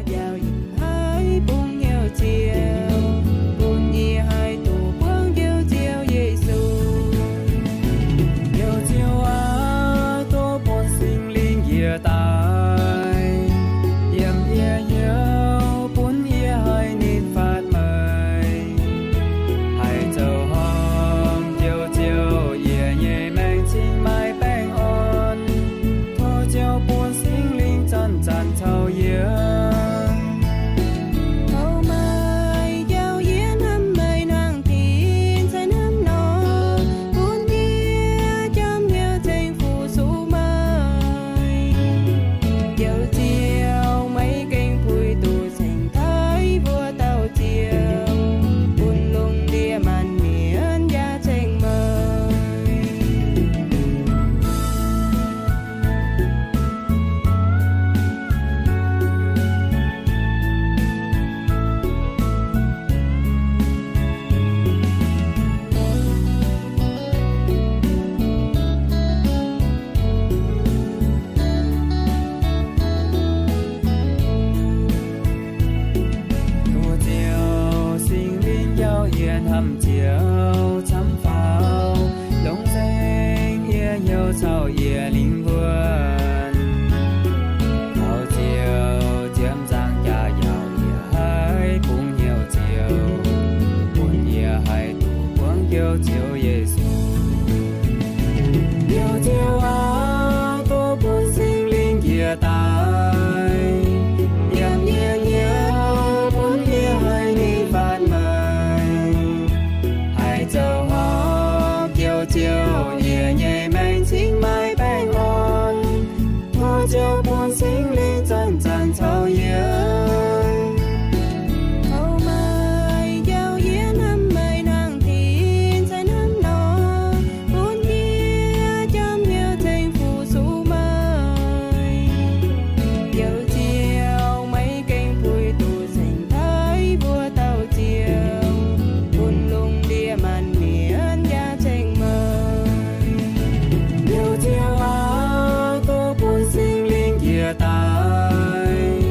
Njaaux yie haih bungx hnyouv Ziouv, bun yie haih duqv buangv Njoux Ziouv Yesu. Njoux Ziouv aac, tov bun Singx Lingh njiec daaih, yiem yie hnyouv, bun yie haih ninh fatv meih. Haih zoux horpc Njoux Ziouv, yie nyei maengc cingx maaih baengh orn. Tov Ziouv bun Singx Lingh zanc-zanc caux yie. Tov meih njaaux yie hnamv meih hnangv dinx cai hnamv nor, bun yie jomc hnyouv ceng fu-sux meih. Njoux Ziouv, meih gengh puix duqv cingx taaih mbuo dauh Ziouv, bun lungh ndiev maanc mienh jaa ceng meih. Tov Ziouv Singx Lingh njaaux yie hnamv Ziouv camv faaux, longc nzengc yie hnyouv caux yie lingh wuonh. Tov Ziouv ziepc nzaangc jaax njaaux yie haih bungx hnyouv Ziouv, bun yie haih duqv buangv Njoux Ziouv Yesu. Njoux Ziouv aac, tov bun Singx Lingh njiec daaih, yiem yie hnyouv, bun yie haih ninh fatv meih. Haih zoux horpc Njoux Ziouv, yie nyei maengc cingx maaih baengh orn. Tov Ziouv bun Singx Lingh zanc-zanc caux yie. Tov meih njaaux yie hnamv meih hnangv dinx cai hnamv nor, bun yie jomc hnyouv ceng fu-sux meih. Njoux Ziouv, meih gengh puix duqv cingx taaih mbuo dauh Ziouv, bun lungh ndiev maanc mienh jaa ceng meih. Njoux Ziouv aac, tov bun Singx Lingh njiec daaih,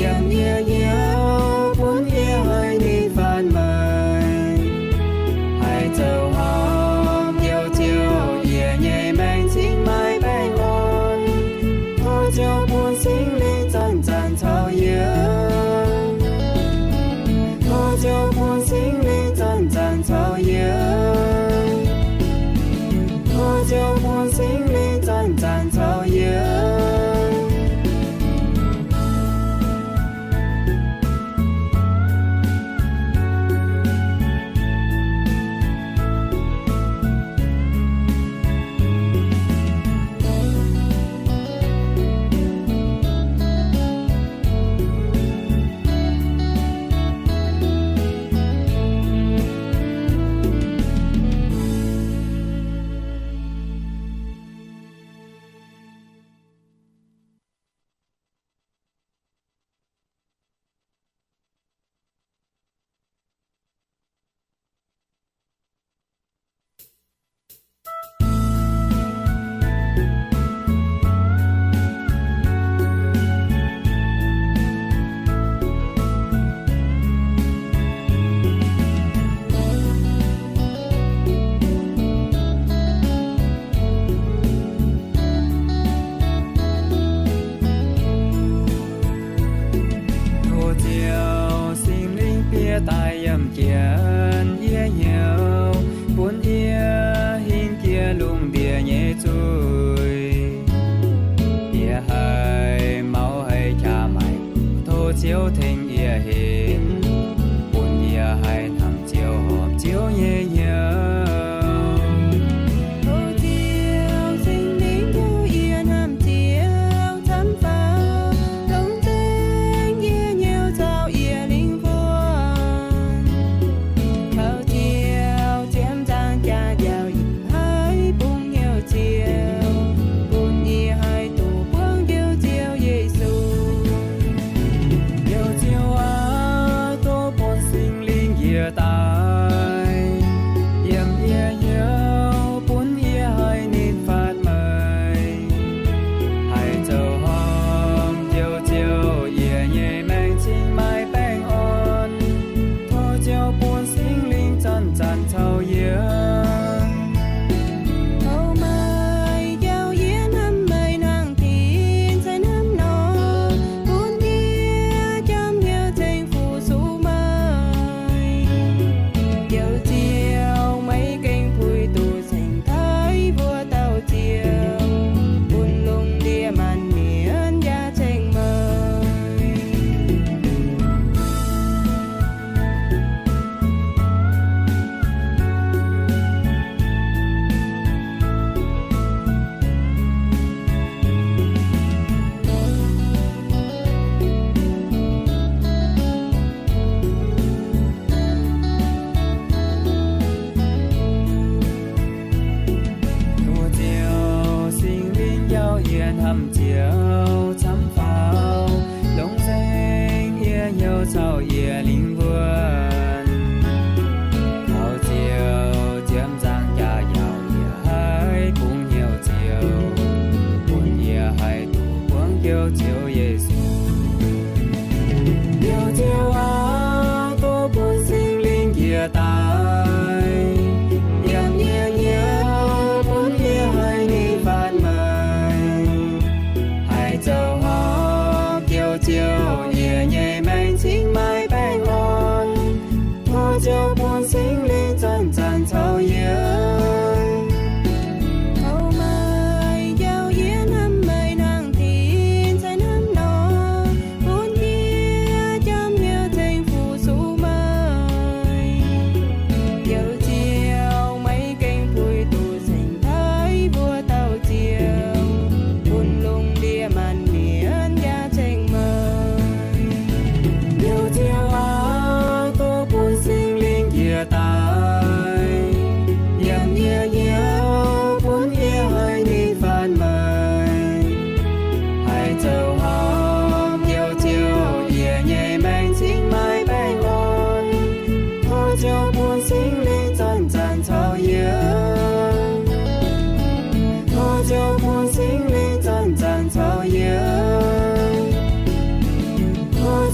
yiem yie hnyouv, bun yie haih ninh fatv meih. Haih zoux horpc Njoux Ziouv, yie nyei maengc cingx maaih baengh orn. Tov Ziouv bun Singx Lingh zanc-zanc caux yie. Tov Ziouv bun Singx Lingh zanc-zanc caux yie. Tov Ziouv bun Singx Lingh zanc-zanc caux yie. Tov Ziouv Singx Lingh biei daaih yiem jienv yie hnyouv, bun yie hingh jiex lungh ndiev nyei zuiz. Yie haih maux haih qaqv maaic, tov Ziouv tengx yie hinc, bun yie haih hnamv Ziouv horpc Ziouv nyei hnyouv. Tov Ziouv Singx Lingh njoux yie hnamv Ziouv camv faaux, longc nzengc yie hnyouv caux yie lingh wuonh. Tov Ziouv ziepc nzaangc jaax njaaux yie haih bungx hnyouv Ziouv, bun yie haih duqv buangv Njoux Ziouv Yesu. Njoux Ziouv aac, tov bun Singx Lingh njiec daaih,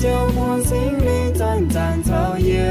Ziouv bun Singx Lingh zanc-zanc caux yie.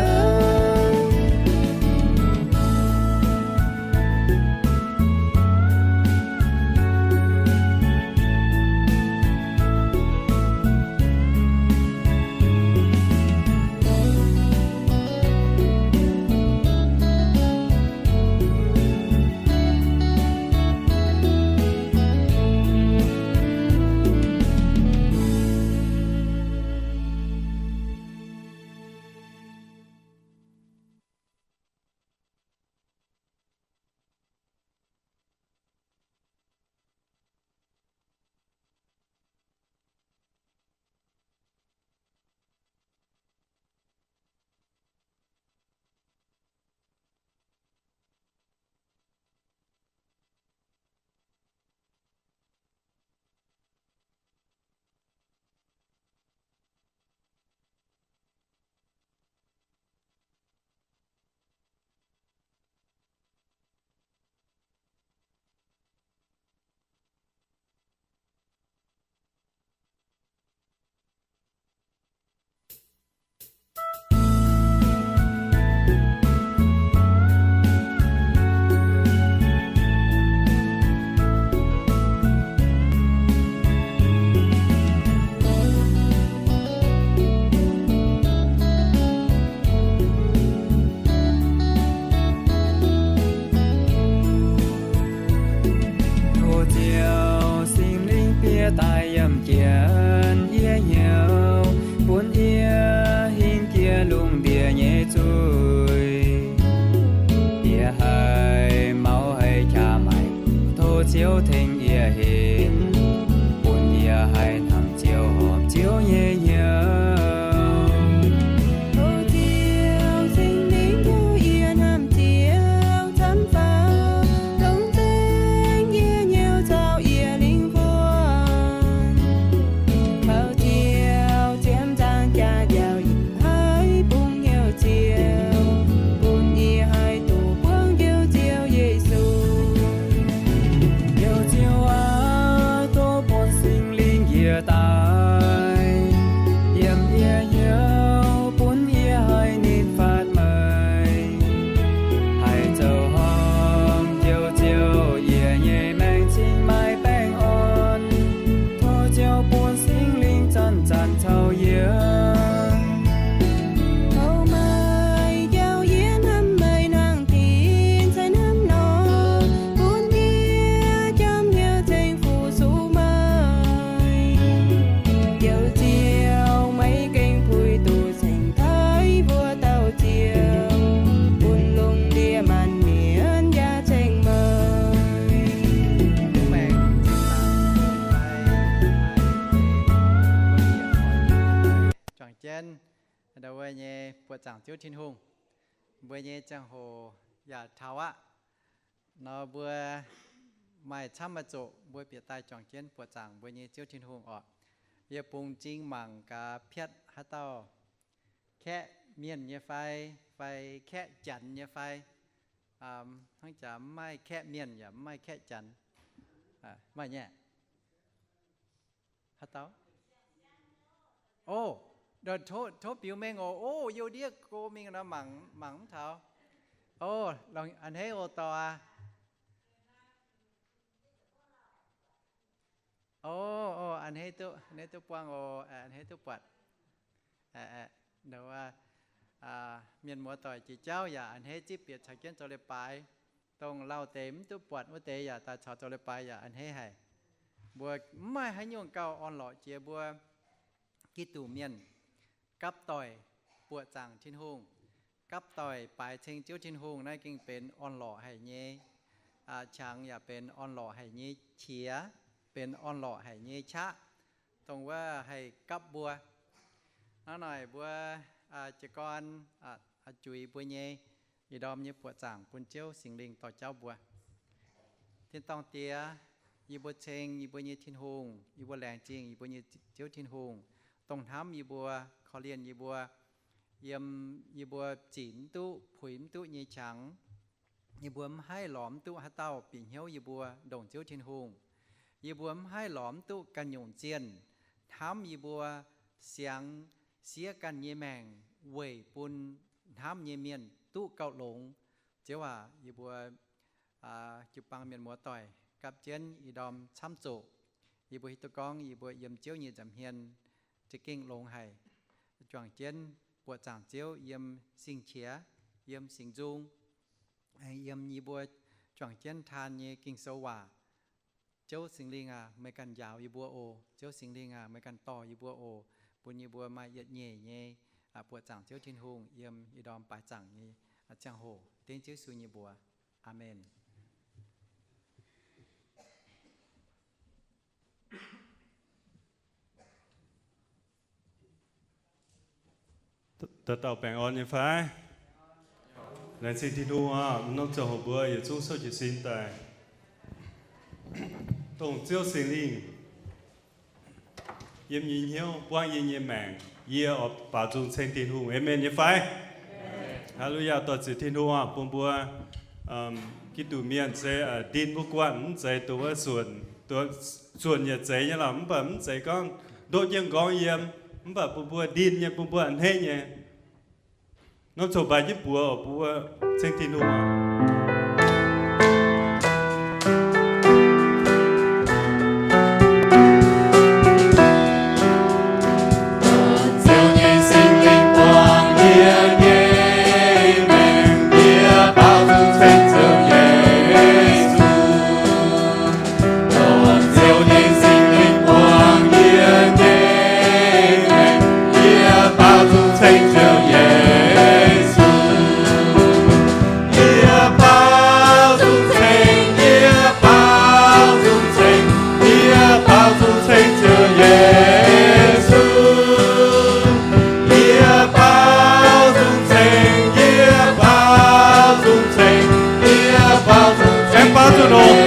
Tov Ziouv Singx Lingh bieqc daaih yiem jienv yie hnyouv, bun yie hingh jiex lungh ndiev nyei zuiz. Yie haih maux haih qaqv maaic, tov Ziouv tengx yie hingh, bun yie haih hnamv Ziouv, horpc Ziouv nyei hnyouv. Tov Ziouv Singx Lingh heuc yie hnamv Ziouv camv faaux, dongh zengc yie hnyouv caux yie lingh wuonh. Tov Ziouv ziemx zaangc jaax njaaux yie haih bungx hnyouv Ziouv, bun yie haih duqv buangv Njoux Ziouv Yesu. Njoux Ziouv aac, tov bun Singx Lingh njiec daaih yiem yie hnyouv, bun yie haih nitv fatv meih, haih zoux horngh Njoux Ziouv, yie nyei maengc cingx maaih baengh orn. Tov Ziouv bun Singx Lingh zanc-zanc caux yie. Tov meih njoux yie hnamv meih hnangv dinx cai hnamv nor, bun yie jomc hnyouv ceng fu-sux meih. Njoux Ziouv, meih gengh puix duqv ceng taiv mbuo dauh Ziouv, bun lungh ndiev maanc mienh jaa ceng meih. Juangc jienv ndau wuov nyei buoqc zaangc Ziouv Tin-Hungh. Mbuo nyei ziangh hoc yaac taux aqv. Nor mbuo maaih camv maaih zoqc, mbuo bieqc daaih juangc jienv buoqc zaangc mbuo nyei Ziouv Tin-Hungh orqc. Yie bungx m'zing mangc gaax piatv haaix dauh kaeqv mienh nyei fai, fai kaeqv janx nyei fai. Hnangv jaax mv maaih kaeqv mienh yaac mv maaih kaeqv janx. Maaih nyei? Haaix dauh? O, tov, tov biux mengh oc. O, youh ndiev go mingh nor mangc, mangc mv taux. O, a'hneiv oc, dorh aac. O, o, a'hneiv duqv, a'hneiv duqv buangh oc, a'hneiv duqv buatc. Mienh muoz-doic jiex jauv yaac a'hneiv zipv bieqc caux jienv zoux leiz-baaix. Dongh lauh deix mv duqv buatc wuov deix yaac daaih caux zoux leiz-baaix yaac a'hneiv haic. Mbuo mv maaih haaix nyungc gauh orn-lorqc jiex mbuo Giduc mienh gapv doic buoqc zaangc Tin-Hungh, gapv doic baaix ceng Ziouv Tin-Hungh naaiv gengh benx orn-lorqc haic nyei qangx, yaac benx orn-lorqc haic nyei qiex, benx orn-lorqc haic nyei qaqv, dongh wuov haih gapv mbuo. Hnangv naaic mbuo jiez gorn juix mbuo nyei ih ndorm nyei buoqc zaangc bun Ziouv Singx Lingh dorh jauv mbuo. Tin-dorngh Diex, yie mbuo ceng yie mbuo nyei Tin-Hungh, yie mbuo laengz zingh yie mbuo nyei Ziouv Tin-Hungh, dongh hnamv yie mbuo, korv-lienh yie mbuo, yiem yie mbuo zic mv duqv, puix mv duqv nyei qangx. Yie mbuo mv haih lorz mv duqv haaix dauh bieqc hnyouv yie mbuo ndongc Ziouv Tin-Hungh. Yie mbuo mv haih lorz mv duqv ganh nyungc zienh hnamv yie mbuo, siangx siev ganh nyei maengc weic bun hnamv nyei mienh duqv gauh longx. Ziouv aac, yie mbuo jiu-baang mienh muoz-doic gapv jienv ih ndorm camv zoqc, yie mbuo hiuv duqv gorngv yie mbuo yiem Ziouv nyei nza'hmien za'gengh longx haic. Juangc jienv buoqc zaangc Ziouv yiem sing-qiex, yiem singx nzung, yiem yie mbuo juangc jienv taan nyei Ging-Sou waac. Ziouv Singx Lingh aac, meih ganh njaaux yie mbuo oc. Ziouv Singx Lingh aac, meih ganh dorh yie mbuo oc, bun yie mbuo maaih yietc nyeic nyei buoqc zaangc Ziouv Tin-Hungh yiem ih ndorm baaiz zaangc nyei ziangh hoc. Dengv Ziouv Yesu nyei mbuox. Aamen. Dauh dauh baengh orn nyei fai? Laengz zingh Tin-Hungh oc. Norm ziangh hoc mbuo yietc zungv souv jiez sin daaih, dongh Ziouv Singx Lingh yiem yie nyei hnyouv, buangv yie nyei maengc, yie oix baaux nzung ceng Tin-Hungh. Aamen nyei fai? Haa^lu^yaa, dorh ziec Tin-Hungh oc. Bun mbuo Giduc mienh se ndin mbuo guanh, mv zeiz dongh wuov suonc, suonc yaac zeiz nyei lorqc, mv baac mv zeiz gorngv ndoqv jienv nqorngv yiem, mv baac bun mbuo ndin nyei, bun mbuo a'hneiv nyei. Norm ziouc mbaix jienv buoz oc, bun mbuo ceng Tin-Hungh oc. Ziouv nyei Singx Lingh buangh yie nyei maengc, yie baaux nzung ceng Ziouv Yesu. Dongh Ziouv nyei Singx Lingh buangh yie nyei maengc, yie baaux nzung ceng Ziouv Yesu. Yie baaux nzung ceng, yie baaux nzung ceng, yie baaux nzung ceng Ziouv Yesu. Yie baaux nzung ceng, yie baaux nzung ceng, yie baaux nzung ceng. Aengx baaux nzunc oc.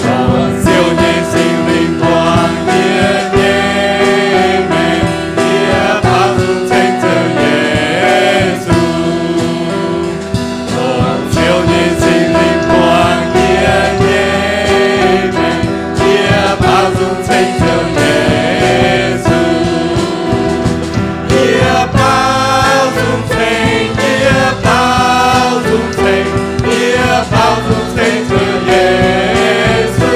Dongh Ziouv nyei Singx Lingh buangh yie nyei maengc, yie baaux nzung ceng Ziouv Yesu. Dongh Ziouv nyei Singx Lingh buangh yie nyei maengc, yie baaux nzung ceng Ziouv Yesu. Yie baaux nzung ceng, yie baaux nzung ceng, yie baaux nzung ceng Ziouv Yesu.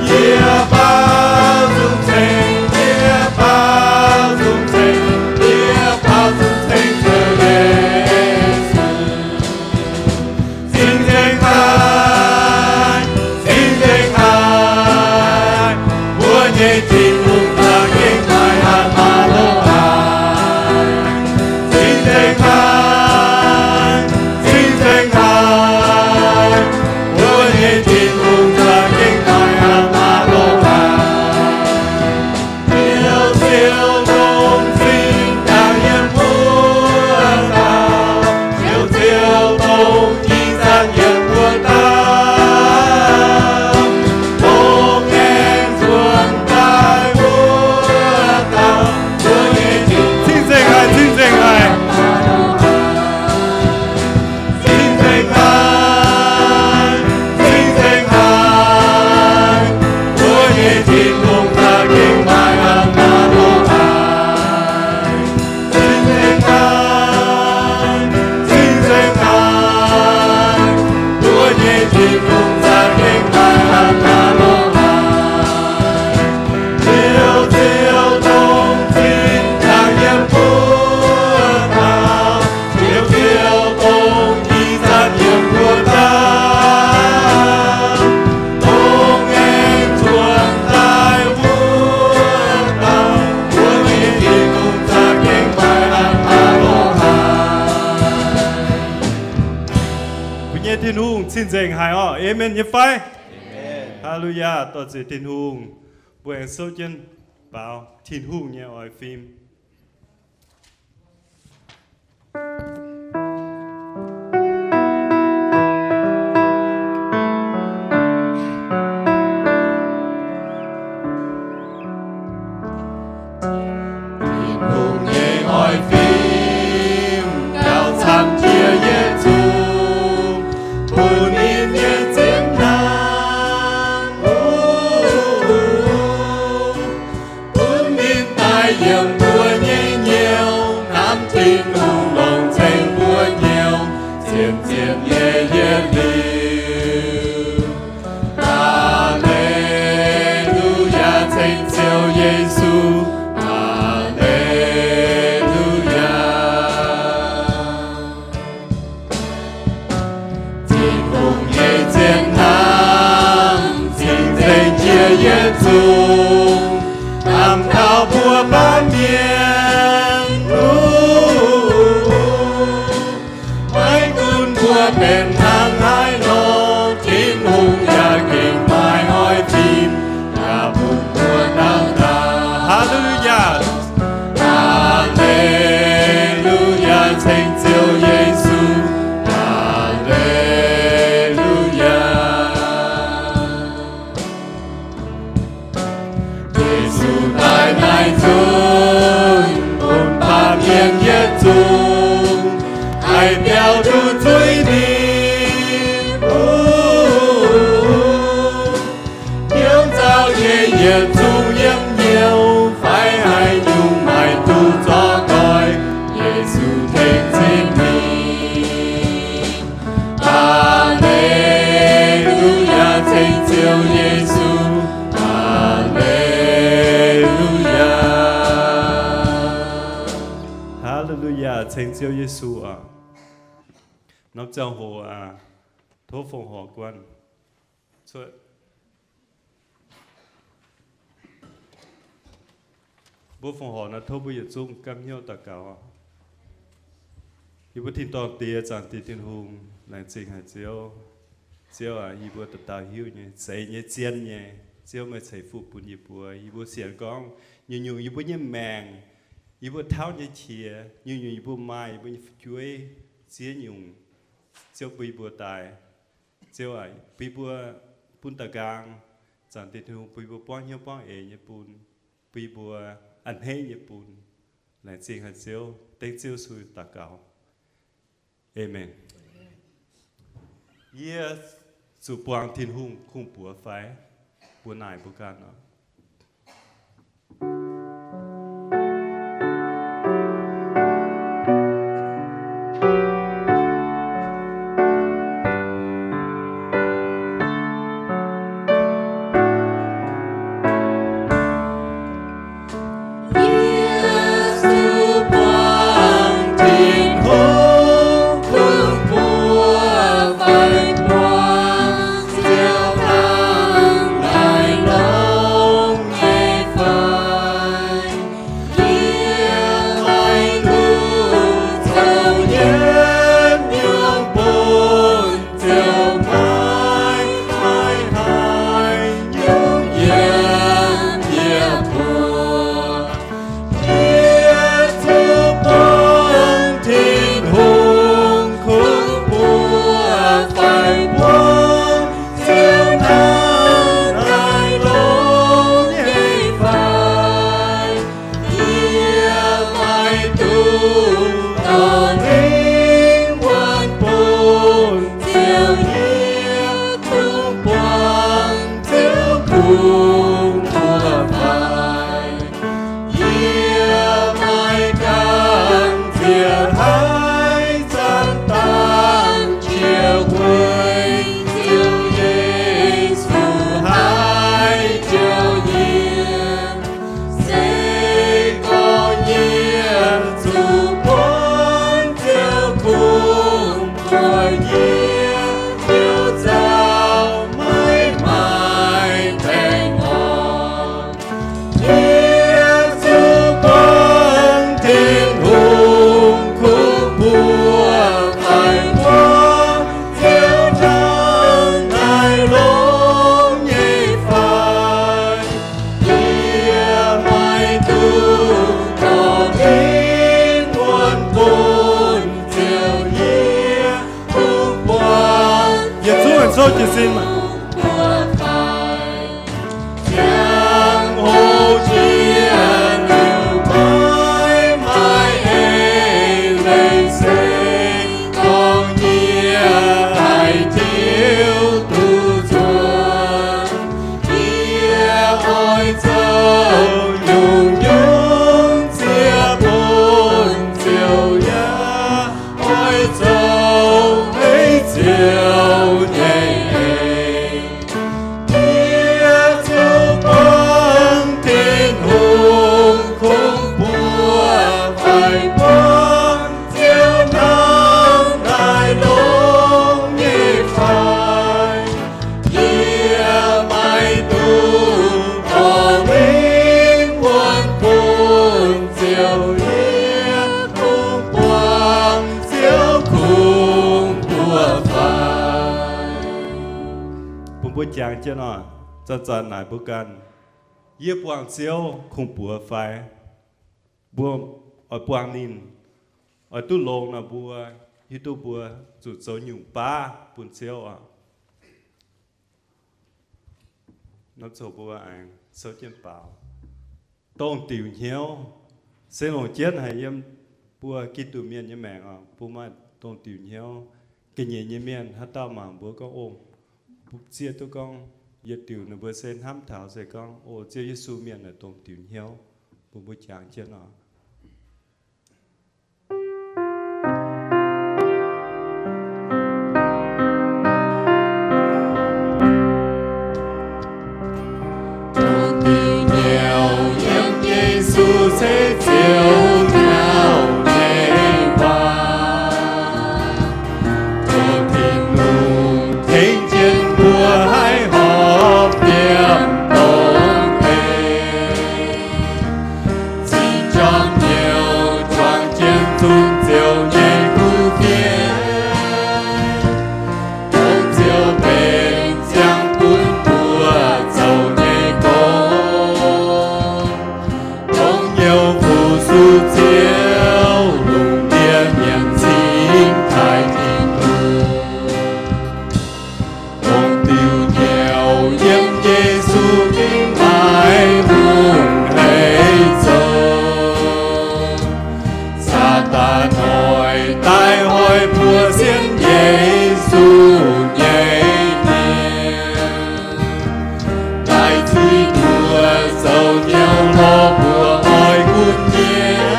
Yie baaux nzung ceng, yie baaux nzung ceng, yie baaux nzung ceng Ziouv Yesu. Cing-Nzengc Haic, Cing-Nzengc Haic, mbuo nyei Tin-Hungh za'gengh maaih hatc maaz loz-hnoi. Cing-Nzengc Haic, Cing-Nzengc Haic, mbuo nyei Tin-Hungh za'gengh maaih hatc maaz loz-hnoi. Ziouv, Ziouv dongh zinh ndaangc yiem mbuo dauh. Ziouv, Ziouv dongh ih zanc yiem mbuo dauh. Dongh aengx nzuonx daaih mbuo dauh. Mbuo nyei Tin-Hungh. Cing-Nzengc Haic, Cing-Nzengc Haic. Cing-Nzengc Haic, Cing-Nzengc Haic, mbuo nyei Tin-Hungh za'gengh maaih hatc maaz loz-hnoi. Cing-Nzengc Haic, Cing-Nzengc Haic, mbuo nyei Tin-Hungh za'gengh maaih hatc maaz loz-hnoi. Ziouv, Ziouv dongh zinh ndaangc yiem mbuo dauh. Ziouv, Ziouv dongh ih zanc yiem mbuo dauh. Dongh aengx nzuonx daaih mbuo dauh. Mbuo nyei Tin-Hungh za'gengh maaih hatc maaz loz-hnoi. Mbuo nyei Tin-Hungh cing-nzengc haic orqc. Aamen nyei fai? Aamen. Haa^lu^yaa, dorh ziec Tin-Hungh. Mbuo aengx souv jienv baaux Tin-Hungh nyei oix fim. Tin-Hungh nyei oix fim gauh camv jiex yietc zungv, bun ninh nyei zien hnamv. yiem mbuo nyei nyouz, hnamv Tin-Hungh longc ceng mbuo nyouz, zien-zien nyei yietc liuz. Aa^le^lu^yaa, ceng Ziouv Yesu. Aa^le^lu^yaa. Tin-Hungh nyei zien hnamv cing-nzengc jiex yietc zungv, hnamv taux mbuo baamh mienh. Maiv gunv mbuo benx hnangv haaix nor, Tin-Hungh yaac gengh maiv oix fim, yaac bun mbuo ndau ndaauh. Aa^le^lu^yaa. Aa^le^lu^yaa, ceng Ziouv Yesu. Aa^le^lu^yaa. Yesu daaih naaiv nzunc, bun baamh mienh yietc zungv haih biaux nduqc zuiz mingh. Hnyouv nzauh nyei yietc zungv yiem hnyouv, fai haaix nyungc maaih duqv zorqv doix, Yesu tengx zipv mingh. Aa^le^lu^yaa, ceng Ziouv Yesu. Aa^le^lu^yaa. Aa^le^lu^yaa, ceng Ziouv Yesu aac. Norm ziangh hoc aac, tov fongc horc guanh cuotv. Mbuo fongc horc nor, tov mbuo yietc zungv gamh hnyouv daux gaux. Yie mbuo tin-dorngh Diex, Zaangc Diex Tin-Hungh, laengz zingh haic Ziouv. Ziouv aac, yie mbuo dauh dauh hiuv nyei, zeiz nyei, zien nyei. Ziouv, meih ceix fuqv bun yie mbuo. Yie mbuo sienx gorngv nyungc-nyungc yie mbuo nyei maengc, yie mbuo tauv nyei qiex, nyungc-nyungc yie mbuo maaih, yie mbuo nyei fu'jueiv, ziex nyungc, Ziouv bun yie mbuo daaih. Ziouv aac, bun yie mbuo, bun da'nqaang, Zaangc Diex Tin-Hungh, bun yie mbuo buangv hnyouv buangv eix nyei bun, bun yie mbuo a'hneiv nyei bun. Laengz zingh haic Ziouv, dengv Ziouv Yesu daux gaux. Aamen. Yie zuqc buangh Tin-Hungh kungx-buoz fai? Mbuo naaic mbuo ganh oc. Mbuo jangx jienv oc. Zanc-zanc naaic mbuo ganh, yie buangh Ziouv kungx-buoz fai? Mbuo oix buangh ninh oix duqv longx nor, mbuo hiuv duqv mbuo zuqc zoux nyungc baav bun Ziouv oc. Norm zoc mbuo aengx souv jienv baaux. Dongh diuc hnyouv se longc jienv haic yiem mbuo Giduc mienh nyei maengc oc. Mbuo maaih dongh diuc hnyouv. Ga'nyiec nyei mienh haaix dauh mangc mbuo gorngv, o, mbuo zieqv duqv gorngv yietc diuc ninh mbuo se hnamv taux se gorngv, o, Ziouv Yesu mienh naaic dongh diuc hnyouv. Bun mbuo jangx jienv oc. Dongh diuc hnyouv yiem Yesu se Ziouv nyei waac. Dongh Tin-Hungh tengx jienv mbuo haih horpc yiem dongh deix. Zinh jorm hnyouv juangc jienv zunh Ziouv nyei kuv fienx, dongh Ziouv benx ziangh bun mbuo zoux nyei gong. Dongh hnyouv fu-sux Ziouv, lungh ndiev mienh cingx taaih Tin-Hungh. Dongh diuc hnyouv yiem Yesu gengh maaih hungh hleix zoux. Saadaan noic daaih hoic mbuo sienx Yesu nyei mienh, daaih zuiz mbuo zoux hnyouv lorz mbuo oix gunv hniev.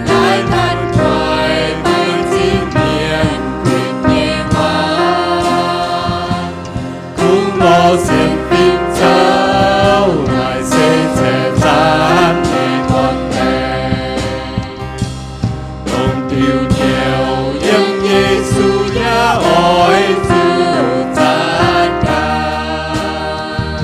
Naaiv hnangv nqoi mbuo cing mienh kuinx nyei waac. Kungx lorz sienx fim zoux, naaic se caeqv zaanv nyei gorn-baengx. Dongh diuc hnyouv yiem Yesu yaac oix zuqc zaatc ganh.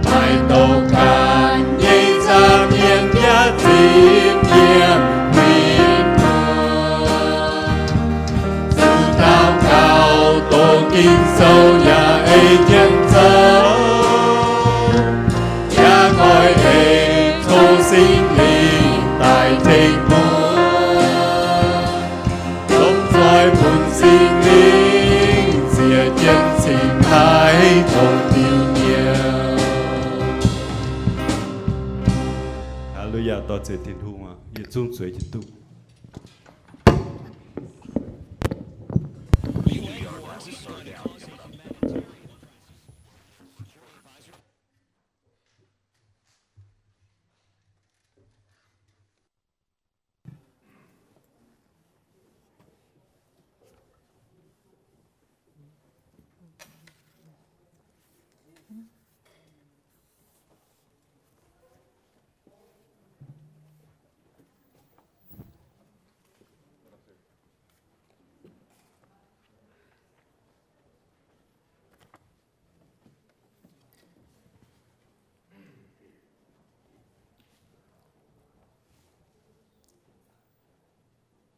Maaih douc ganh nyei zaah mienh yaac zipv mienh huin muoz. Zuqc daux gaux doqc Ging-Sou yaac ei jienv zoux, yaac nqoi ei tov Singx Lingh daaih tengx mbuo. Lomh nzoih bun Singx Lingh ziec jienv cingx taaih dongh diuc hnyouv. Haa^lu^yaa, dor-ziec Tin-Hungh oc. Yietc zungv zueiz jienv duqv.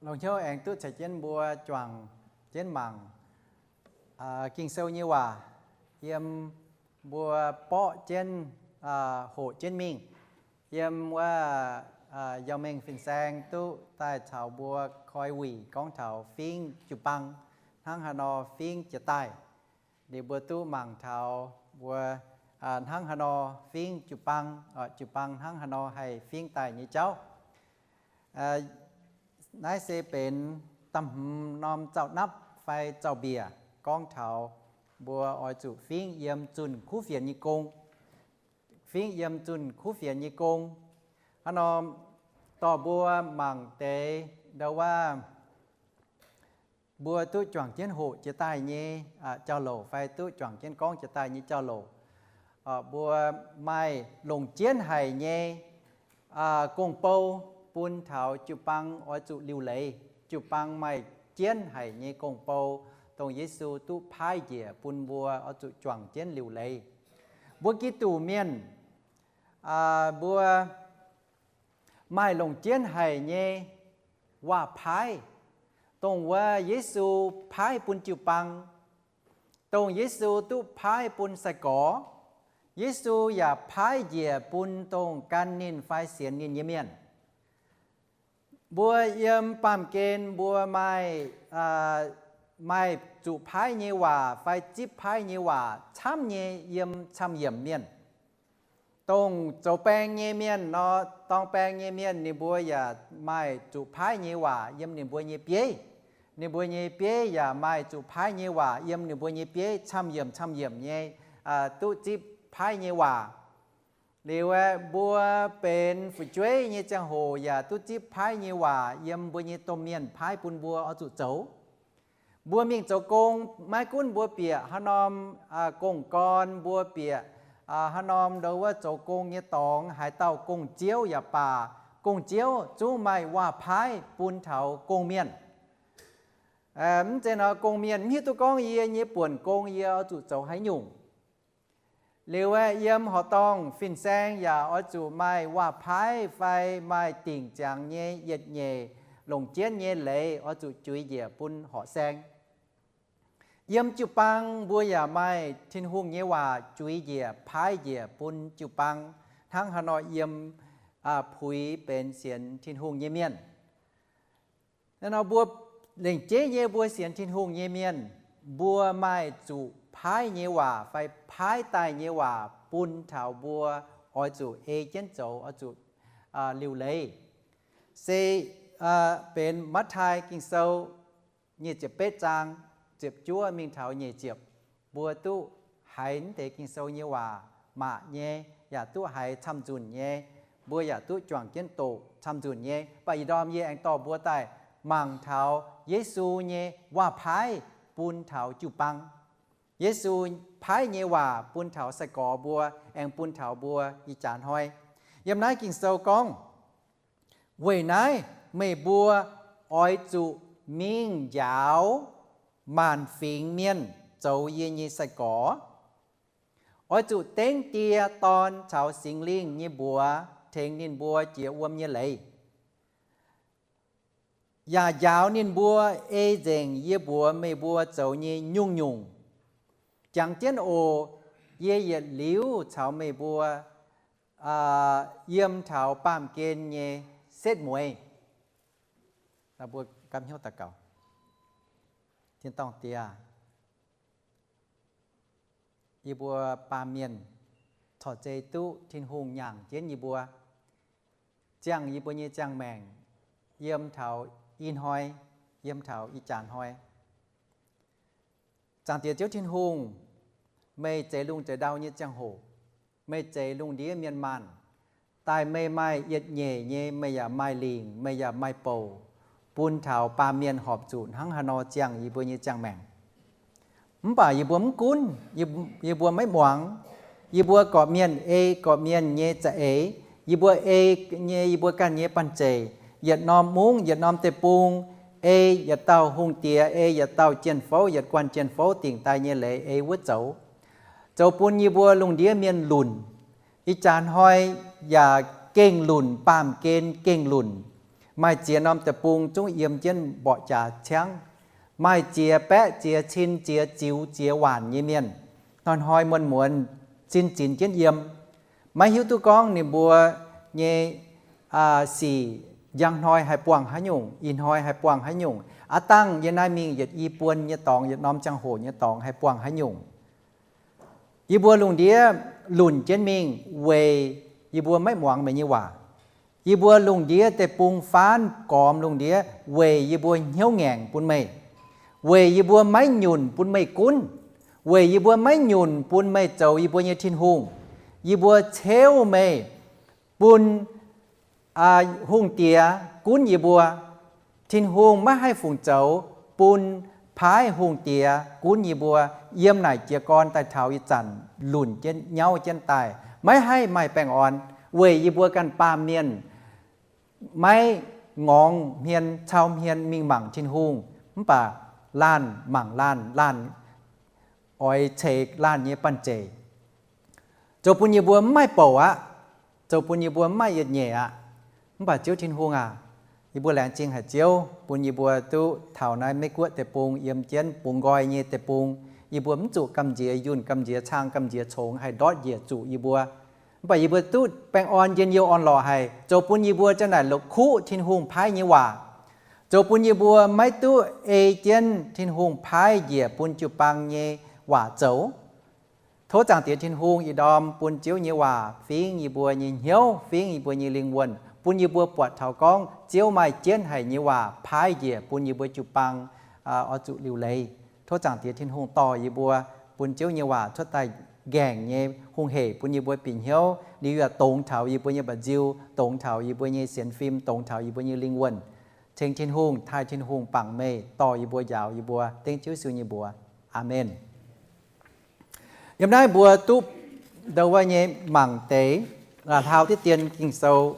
Longc hnyouv aengx duqv ceix jienv mbuo juangc jienv mangc Ging-Sou nyei waac, yiem mbuo borqv jienv, hoqc jienv mingh, yiem wuov Yauh Mengh Fin-Saeng duqv daaih caux mbuo koi wuic gorngv taux fingx jiu-baang hnangv haaix nor fingx jiez daaih. Liuz mbuo duqv mangc taux mbuo hnangv haaix nor fingx jiu-baang, jiu-baang hnangv haaix nor haih fingx daaih nyei jauv. Naaiv se benx da'hmz norm zaux-napv fai zaux-mbiec gorngv taux mbuo oix zuqc fingx yiem zunh kuv fienx nyei gong. Fingx yiem zunh kuv fienx nyei gong. Hnangv nor, dorh mbuo mangc deix ndau wuov mbuo duqv juangc jienv hoqc jiex daaih nyei jauv-louc fai duqv juangc jienv gorngv jiex daaih nyei jauv-louc, mbuo maaih longc jienv haic nyei gong-bou bun taux jiu-baang oix zuqc liuc leiz. Jiu-baang maaih jienv haic nyei gong-bou, dongh Yesu duqv paaiv njiec bun mbuo oix zuqc juangc jienv liuc leiz. Mbuo Giduc mienh, mbuo maaih longc jienv haic nyei waac-paaiv, dongh wuov Yesu paaiv bun jiu-baang dongh Yesu duqv paaiv bun sai-gorx. Yesu yaac paaiv njiec bun dongh gan ninh fai sienx ninh nyei mienh. Mbuo yiem baamh gen mbuo maaih, maaih zuqc paaiv nyei waac fai zipv paaiv nyei waac camv nyei yiem camv-yiemc mienh. Dongh zoux baeng nyei mienh nor, dorng baeng nyei mienh ninh mbuo yaac maaih zuqc paaiv nyei waac yiem ninh mbuo nyei bieiv. Ninh mbuo nyei bieiv yaac maaih zuqc paaiv nyei waac yiem ninh mbuo nyei bieiv camv-yiemc camv-yiemc nyei, duqv zipv paaiv nyei waac. Liuz aeqv, mbuo benx fu'jueiv nyei ziangh hoc yaac duqv zipv paaiv nyei waac yiem mbuo nyei domh mienh paaiv bun mbuo oix zuqc zoux. Mbuo mingh zoux gong, maiv gunv mbuo bieqc haaix norm gong-gorn, mbuo bieqc haaix norm ndo wuov zoux gong nyei dorngx, haaix dauh gong-ziouv yaac baac, gong-ziouv zungv maaih waac-paaiv bun taux gong-mienh. Mv zeiz nor gong-mienh mv hiuv duqv gorngv yie nyei buonc gong yie oix zuqc zoux haaix nyungc. Liuz aeqv, yiem horqc dorngh fin-saeng yaac oix zuqc maaih waac-paaiv fai maaih dingc ziangx nyei yietc nyeic longc jienv nyei leiz oix zuqc juix njiec bun horqc saeng. Yiem jiu-baang mbuo yaac maaih Tin-Hungh nyei waac juix njiec, paaiv njiec bun jiu-baang, hnangv haaix nor yiem puix benx sienx Tin-Hungh nyei mienh. Naaiv nor mbuo lengc jeiv nyei mbuo sienx Tin-Hungh nyei mienh, mbuo maaih zuqc paaiv nyei waac fai paaiv daaih nyei waac bun taux mbuo oix zuqc ei jienv zoux, oix zuqc liuc leiz. Se benx Matv^taai Ging-Sou nyic ziepc betv zaang ziepc juov mingh taux nyic ziepc, mbuo duqv haiz mv deix Ging-Sou nyei waac maac nyei, yaac duqv haiz camv-nzunc nyei, mbuo yaac duqv juangc jienv doqc camv-nzunc nyei. Mv baac ih ndorm yie aengx dorh mbuo daaih mangc taux Yesu nyei waac-paaiv bun taux jiu-baang. Yesu paaiv nyei waac bun taux sai-gorx mbuo, aengx bun taux mbuo ih jaax hnoi. Yiem naaiv Ging-Sou gorngv, weic naaiv meih mbuo oix zuqc mingh njaaux maanc fingx mienh zoux yie nyei sai-gorx. Oix zuqc dengv Die, Dorn caux Singx Lingh nyei mbuox tengx ninh mbuo jiex wuom nyei leiz, yaac njaaux ninh mbuo ei nzengc yie mbuox meih mbuo zoux nyei nyungc-nyungc. Jangx jienv oc. Yie yietc liuz caux meih mbuo yiem taux baamh gen nyei setv mueiz. Mbuo gapv hnyouv daux gaux. Tin-dorngh Diex, yie mbuo baamh mienh corc zei duqv Tin-Hungh nyaangc jienv yie mbuo, ziangh yie mbuo nyei ziangh maengc, yiem taux ih hnoi, yiem taux ih jaax hnoi. Zaangc Diex Ziouv Tin-Hungh, meih zeix lungh zeix ndau nyei ziangh hoc, meih zeix lungh ndiev mienh maanh. Daaih meih maaih yietc nyeic nyei, meih yaac maaih lingc, meih yaac maaih bouc, bun taux baamh mienh horpc zuqc hnangv haaix nor ziangh yie mbuo nyei ziangh maengc. Mv baac yie mbuo mv gunv, yie mbuo maiv muangx. Yie mbuo gorqv-mienh ei gorqv-mienh nyei za'eix. Yie mbuo ei nyei yie mbuo ganh nyei banh zeic, yietc norm mungv, yietc norm deic-bung, ei yietc dauh hungh diex, ei yietc dauh jien-fouv, yietc guanh jien-fouv dingc daaih nyei leiz ei wuov zoux. Zoux bun yie mbuo lungh ndiev mienh lunc. Ih jaax hnoi yaac gengh lunc, baamh gen gengh lunc. Maaih ziex norm deic-bung zungv yiem jienv mborqv jaax ciangv. Maaih ziex baeqv ziex cin, ziex ziux ziex waanc nyei mienh, hnoi-hnoi muonz-muonz sin zinx jienv yiem. Maiv hiuv duqv gorngv ninh mbuo nyei sic njang hnoi haih buangh haaix nyungc, ih hnoi haih buangh haaix nyungc, aav dangh yiem naaiv mingh yietc i buon nyei dorngx, yietc norm ziangh hoc nyei dorngx haih buangh haaix nyungc. Yie mbuo lungh ndiev lunc jienv mingh weic yie mbuo maiv muangx meih nyei waac. Yie mbuo lungh ndiev deic-bung faanv gormx lungh ndiev weic yie mbuo hnyouv ngaengc bun meih, weic yie mbuo maiv nyunc bun meih gunv, weic yie mbuo maiv nyunc bun meih zoux yie mbuo nyei Tin-Hungh. Yie mbuo ceuv meih bun hungh diex gunv yie mbuo. Tin-Hungh maiv haih fungc zoux bun paaiv hungh diex gunv yie mbuo. Yiem naaic jiez gorn daaih taux ih zanc lunc jienv nyauv jienv daaih, maiv haih maaih baengh orn, weic yie mbuo ganh baamh mienh maiv ngorngx hmien cau hmien mingh mangc Tin-Hungh. Mv baac laanh mangc laanh, laanh oix ceix laanh nyei banh zeic, zoux bun yie mbuo mv maaih bouc aqv, zoux bun yie mbuo mv maaih yietc nyeic aqv. Mv baac Ziouv Tin-Hungh aac, yie mbuo laengz zingh haic Ziouv bun yie mbuo duqv taux naaiv Meiv Guoqv deic-bung, yiem jienv bungx nqoi nyei deic-bung, Yie mbuo mv zuqc gamh nziex yunh, gamh nziex cang, gamh nziex congx haih ndortv njiec zuqc yie mbuo. Mv baac yie mbuo duqv baengh orn, njien-youh, orn-lorqc haic, zoux bun yie mbuo janx naaic la'kuqv Tin-Hungh paaiv nyei waac, zoux bun yie mbuo maiv duqv ei jienv Tin-Hungh paaiv njiec bun jiu-baang nyei waac zoux. Tov Zaangc Diex Tin-Hungh ih ndorm bun Ziouv nyei waac fingx yie mbuo nyei hnyouv, fingx yie mbuo nyei lingh wuonh, bun yie mbuo buatc taux gorngv Ziouv maaih jienv haic nyei waac paaiv njiec bun yie mbuo jiu-baang oix zuqc liuc leiz. Tov Zaangc Diex Tin-Hungh dorh yie mbuo, bun Ziouv nyei waac cuotv daaih nqaengc nyei hungh hec bun yie mbuo bieqc hnyouv, liuz yaac dongz taux yie mbuo nyei mba'nziu, dongz taux yie mbuo nyei sienx fim, dongz taux yie mbuo nyei lingh wuonh, ceng Tin-Hungh, taaih Tin-Hungh bangc meih, dorh yie mbuo, njaaux yie mbuo, dengv Ziouv Yesu nyei mbuox. Aamen. Yiem naaiv mbuo duqv ndau wuov nyei mangc deix hlaau diqv dien Ging-Sou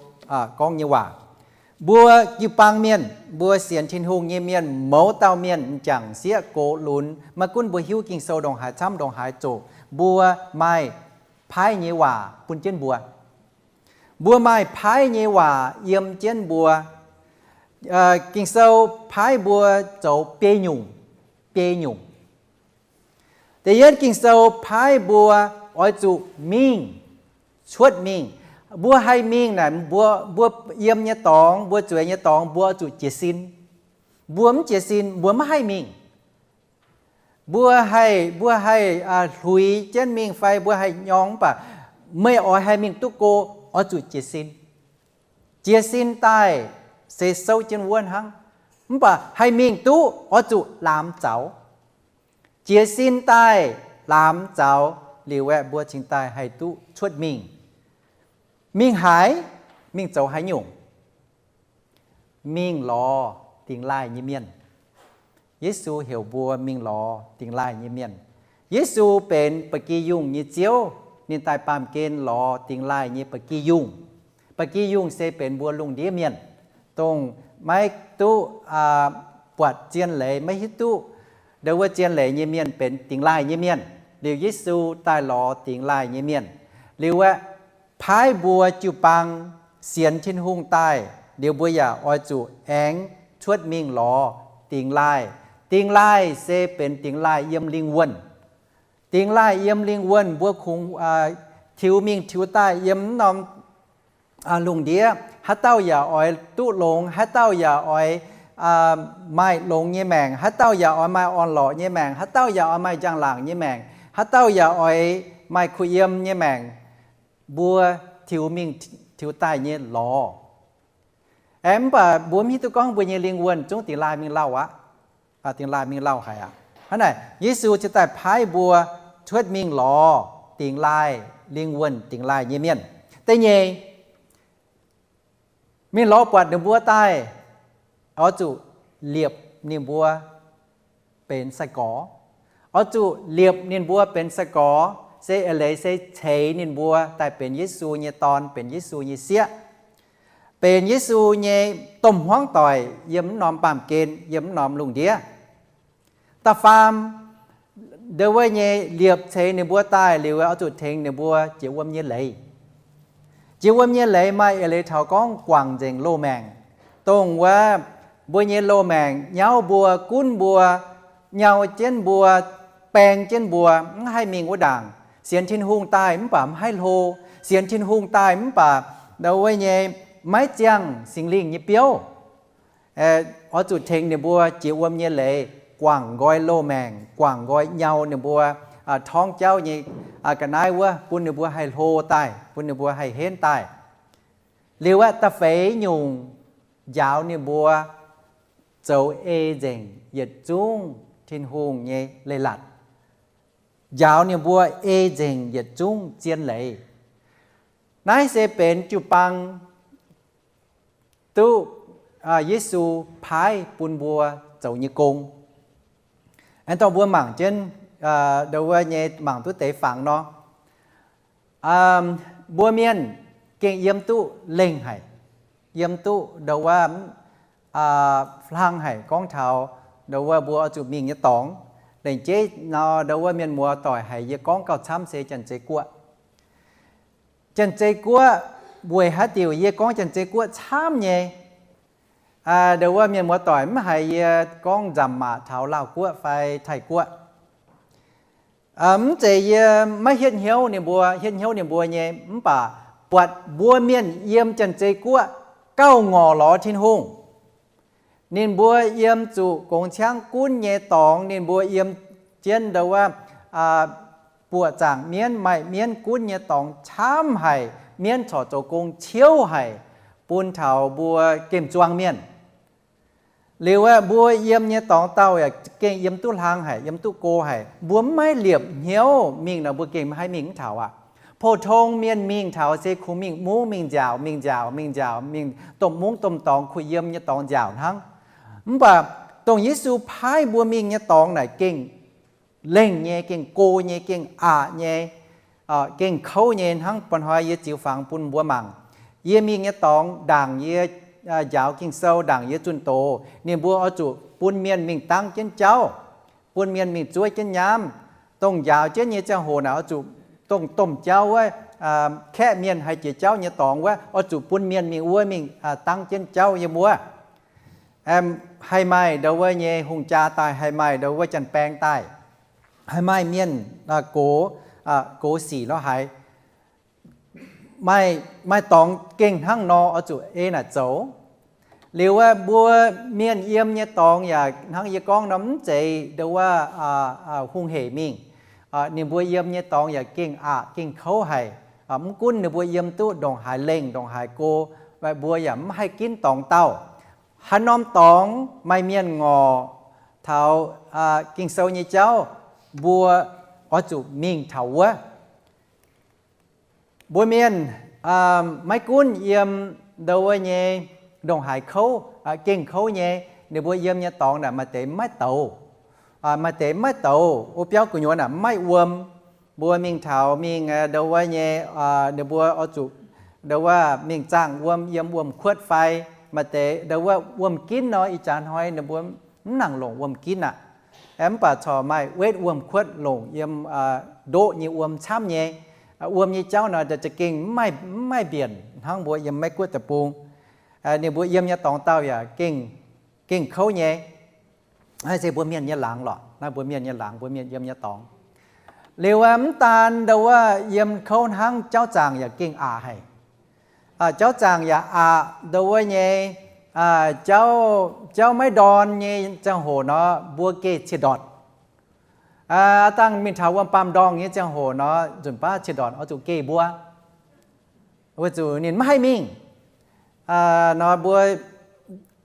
gorngv nyei waac. Mbuo jiu-baang mienh, mbuo sienx Tin-Hungh nyei mienh, mouz dauh mienh m'jangc sieqv gox lunx, maiv gunv mbuo hiuv Ging-Sou ndongc haaix camv ndongc haaix zoqc, mbuo maaih paaiv nyei waac bun jienv mbuo. Mbuo maaih paaiv nyei waac yiem jienv mbuo. Ging-Sou paaiv mbuo zoux biei nyungc, biei nyungc. Da'yietv Ging-Sou paaiv mbuo oix zuqc mingh, cuotv mingh. Mbuo haih mingh naaic, mbuo, mbuo yiem nyei dorngx, mbuo zueiz nyei dorngx, mbuo oix zuqc jiez sin. Mbuo mv jiez sin, mbuo maiv haih mingh. Mbuo haih, mbuo haih hluix jienv mingh fai mbuo haih nyorng mv baac meih oix haih mingh duqv go, oix zuqc jiez sin. Jiez sin daaih se souv jienv wuov hnangv. Mv baac haih mingh duqv oix zuqc laamz zaux. Jiez sin daaih laamz zaux liuz aeqv, mbuo cingx daaih haih duqv cuotv mingh. Mingh haaix? Mingh zoux haaix nyungc? Mingh lorz dingx laaih nyei mienh. Yesu heuc mbuo mingh lorz dingx laaih nyei mienh. Yesu benx ba'gi yungh nyei Ziouv, ninh daaih baamh gen lorz dingx laaih nyei ba'gi yungh. Ba'gi yungh se benx mbuo lungh ndiev mienh, dongh maiv duqv buatc zien leiz, maiv hiuv duqv ndau wuov zien leiz nyei mienh benx dingx laaih nyei mienh. Liuz Yesu daaih lorz dingx laaih nyei mienh. Liuz aeqv, paaiv mbuo jiu-baang sienx Tin-Hungh daaih, liuz mbuo yaac oix zuqc aengx cuotv mingh lorz dingx laaih. Dingx laaih se benx dingx laaih yiem lingh wuonh. Dingx laaih yiem lingh wuonh mbuo kungx tiux mingh tiux daaih yiem mv norm lungh ndiev. Haaix dauh yaac oix duqv longx, haaix dauh yaac oix maaih longx nyei maengc, haaix dauh yaac oix maaih orn-lorqc nyei maengc, haaix dauh yaac oix maaih njang-laangc nyei maengc, haaix dauh yaac oix maaih kuh yiem nyei maengc. Mbuo tiux mingh tiux daaih nyei lorz. Aeqv, mv baac mbuo mv hiuv duqv gorngv mbuo nyei lingh wuonh zungv dingx laaih mingh lauh aqv. Dingx laaih mingh lauh haic aqv. Hnangv naaic, Yesu ziouc daaih paaiv mbuo cuotv mingh lorz dingx laaih, lingh wuonh dingx laaih nyei mienh. Da'nyeic, mingh lorz buatc ninh mbuo daaih, oix zuqc liepc ninh mbuo benx sai-gorx. Oix zuqc liepc ninh mbuo benx sai-gorx, se eix leiz se ceix ninh mbuo daaih benx Yesu nyei dorn, benx Yesu nyei sieqv, benx Yesu nyei domh hmuangv doic yiem mv norm baamh gen, yiem mv norm lungh ndiev. Da'faam, ndau wuov nyei liepc ceix ninh mbuo daaih liuz, oix zuqc tengx ninh mbuo jiex wuom nyei leiz. Jiex wuom nyei leiz maaih eix leiz taux gorngv guangc nzengc loz-maengc, dongh wuov mbuo nyei loz-maengc nyauv mbuo, gunv mbuo, nyau jienv mbuo, baeng jienv mbuo, mv haih mingh wuov ndaangc. Sienx Tin-Hungh daaih mv baac mv haih hlo. Sienx Tin-Hungh daaih mv baac ndau wuov nyei maiv ziangh Singx Lingh nyei biouv. Oix zuqc tengx ninh mbuo jiex wuom nyei leiz, guangc nqoi loz-maengc, guangc nqoi nyau ninh mbuo torngv jauv nyei ga'naaiv wuov, bun ninh mbuo haih hlo daaih, bun ninh mbuo haih henv daaih. Liuz aeqv, da'feix nyungc, njaaux ninh mbuo zoux ei nzengc yietc zungv Tin-Hungh nyei leiz-latc. Njaaux ninh mbuo ei nzengc yietc zungv zien leiz. Naaiv se benx jiu-baang duqv Yesu paaiv bun mbuo zoux nyei gong. Aengx dorh mbuo mangc jienv ndau wuov nyei mangc duqv deix fangx nor, mbuo mienh gengh yiem duqv lengh haic, yiem duqv ndau wuov hlang haic gorngv taux ndau wuov mbuo oix zuqc mingh nyei dorngx. Lengc jeiv nor ndau wuov mienh muoz doic haic, yie gorngv gauh camv se Janx-Zei Guoqv. Janx-Zei Guoqv, weic haaix diuc yie gorngv Janx-Zei Guoqv camv nyei? Ndau wuov mienh muoz doic mv haiz yie gorngv nzamc maac taux Laauh Guoqv fai Taiv Guoqv. Mv zeiz yie maiv hietv hnyouv ninh mbuo, hietv hnyouv ninh mbuo nyei, mv baac buatc mbuo mienh yiem Janx-Zei Guoqv gauh ngorc lorz Tin-Hungh. Ninh mbuo yiem zuqc gongx ciangv gunv nyei dorngx, ninh mbuo yiem jienv ndo wuov buoqc zaangc mienv, maaih mienv gunv nyei dorngx camv haic, mienv corc zoux gong ciouv haic, bun taux mbuo gemh zuangx mienh. Liuz aeqv, mbuo yiem nyei dorngx dauh yaac gengh yiem duqv hlang haic, yiem duqv go haic. Mbuo mv maiv liepc hnyouv mingh nor, mbuo gengh maiv haih mingh mv taux aqv. Pou-tong mienh mingh taux se kungx mingh mungv, mingh nziaauc, mingh nziaauc, mingh nziaauc, mingh domh mungv domh dorngx, kuh yiem nyei dorngx nziaauc hnangv. Mv baac dongh Yesu paaiv mbuo mingh nyei dorngx naaic gengh lengh nyei, gengh go nyei, gengh aqc nyei, gengh kouv nyei. Hnangv ba'hnoi yie ziux fangx bun mbuo mangc, yie mingh nyei dorngx ndaangc yie njaaux Ging-Sou, ndaangc yie zunh doz, ninh mbuo oix zuqc bun mienh mingh dangv jienv jauv, bun mienh mingh zuov jienv nyaamv. Dongh njaaux jienv nyei ziangh hoc naaic oix zuqc, dongh domh jauv wuov, kaeqv mienh haih jiex jauv nyei dorngx wuov, oix zuqc bun mienh mingh wuov mingh dangv jienv jauv yiem wuov. Haih maaih ndo wuov nyei hungh jaa daaih, haih maaih ndo wuov janx-baeng daaih, haih maaih mienh gox, gox sic lorz haaix, maaih dorngx gengh hnangv nor oix zuqc ei naaic zoux. Liuz aeqv, mbuo mienh yiem nyei dorngx yaac hnangv yie gorngv nor, mv zeiz ndo wuov hungh hec mingh. Ninh mbuo yiem nyei dorngx yaac gengh aqc gengh kouv haic. Mv gunv ninh mbuo yiem duqv ndongc haaix lengh ndongc haaix go, mbuo yaac mv haih ginv dorngx dauh. Haaix norm dorngx maaih mienh ngorc taux Ging-Sou nyei jauv, mbuo oix zuqc mingh taux wuov. Mbuo mienh maiv gunv yiem ndo wuov nyei ndongc haaix kouv, gengh kouv nyei, ninh mbuo yiem nyei dorngx naaic maaih deix maiv douz, maaih deix maiv douz, wuov biauv gu'nyuoz naaic maiv wuom. Mbuo mingh taux mingh ndo wuov nyei, ninh mbuo oix zuqc ndo wuov mingh zaangh wuom yiem wuom-kuotv fai maaih deix ndo wuov wuom-ginv nor, ih jaax hnoi ninh mbuo mv nangc longc wuom-ginv aqv. Mv baac corc maaih wetv wuom-kuotv longc yiem ndoqv nyei wuom camv nyei. Wuom nyei jauv nor za'gengh mv maaih mbienc hnangv mbuo yiem Meiv Guoqv deic-bung. Ninh mbuo yiem nyei dorngx dauh yaac gengh kouv nyei. Naaiv se mbuo mienh nyei laangz lorqc. Naaiv mbuo mienh nyei laangz, mbuo mienh yiem nyei dorngx. Liuz mv daan ndo wuov yiem kouv hnangv, jauv zaangc yaac gengh aqc haic. Jauv zaangc yaac aqc ndo wuov nyei, jauv, jauv maiv ndorn nyei ziangh hoc nor, mbuo geh ciex ndortc. Aa dangh mingh taux wuom-baamh ndorngh nyei ziangh hoc nor, nzunc baav ciex ndortc oix zuqc geh mbuo, weic zuqc ninh maiv haih mingh. Nor mbuo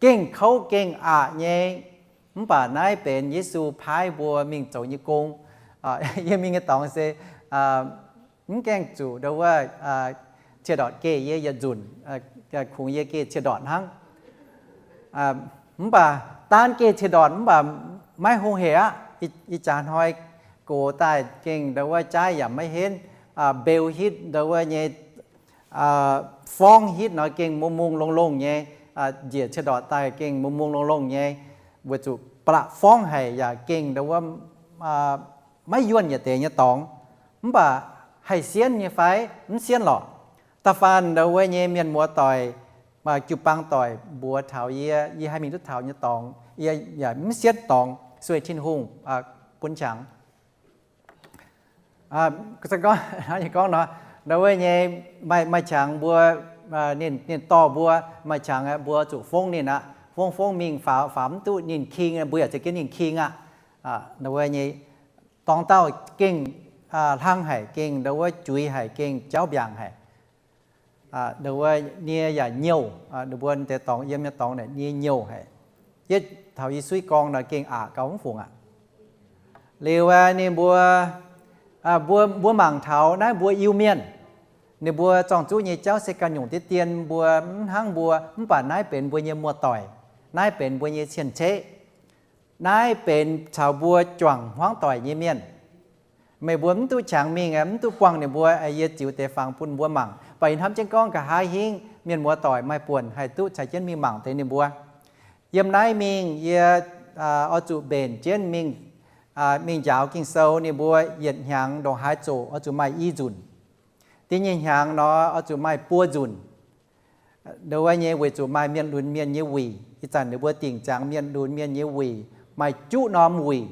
gengh kouv gengh aqc nyei. Mv baac naaiv benx Yesu paaiv mbuo mingh zoux nyei gong. Yie mingh nyei dorngx se mv gaengh zuqc ndo wuov ciex ndortc geh yie yietc nzunc, kungx yie geh ciex ndortc hnangv. Mv baac daan geh ciex ndortc mv baac maiv hungh hec aqv. Ih jaax hnoi gox daaih gengh ndo wuov jaaiv yaac maiv henv, mbeu hitv ndo wuov nyei, forngv hitv nor gengh mungh mungh longh longh nyei. Njiec ciex ndortc daaih gengh mungh mungh longh longh nyei, weic zuqc ba'laqc forngv haic yaac gengh ndo wuov maiv yuonh yietc deix nyei dorngx. Mv baac haih sienv nyei fai? Mv sienv lorqc. Da'faanh ndo wuov nyei mienh muoz doic, jiu-baang doic mbuox taux yie, yie haih mingh duqv taux nyei dorngx, yie yaac mv sienv dorngx, sueih Tin-Hungh bun qangx. Gorngv nor, ndo wuov nyei maaih qangx mbuo, ninh dorh mbuo, maaih qangx mbuo zuqc fongv ninh aqv. Fongv fongv mingh faaux, faaux mv duqv ninh king, mbuo yaac za'gengh ninh king aqv. Ndo wuov nyei dorngx dauh gengh hlang haic, gengh ndo wuov juix haic, gengh jauv mbiaangc haic. Ndo wuov nie yaac nyouh, ninh mbuo deix dorngx yiem nyei dorngx naaic nie nyouh haic. Yietv taux Yesu gorngv nor gengh aqc gauh mv fungc aqv. Liuz ninh mbuo, mbuo, mbuo mangc taux naaiv mbuo Iu-Mienh, ninh mbuo zorng-zuqv nyei jauv se ganh nyungc deix dien mbuo mv hnangv mbuo, mv baac naaiv benx mbuo nyei muoz-doic, naaiv benx mbuo nyei cien-ceqv, naaiv benx caux mbuo juangc hmuangv doic nyei mienh. Meih mbuo mv duqv qangx mingh, mv duqv buangh ninh mbuo. Yie ziux deix fangx bun mbuo mangc. Baac yie hnamv jienv gorngv nqa'haav hingv mienh muoz-doic maaih buonc haih duqv caux jienv mingh mangc deix ninh mbuo. Yiem naaiv mingh yie oix zuqc mbenc jienv mingh, mingh njaaux Ging-Sou. Ninh mbuo yietc hnyangx ndongc haaix zoqc oix zuqc maaih i nzunc. Da'nyeic hnyangx nor oix zuqc maaih buo nzunc. Ndo wuov nyei weic zuqc maaih mienh lunx mienh nyei wuic. Ih zanc ninh mbuo dingc ziangx mienh lunx mienh nyei wuic, maaih juqv norm wuic.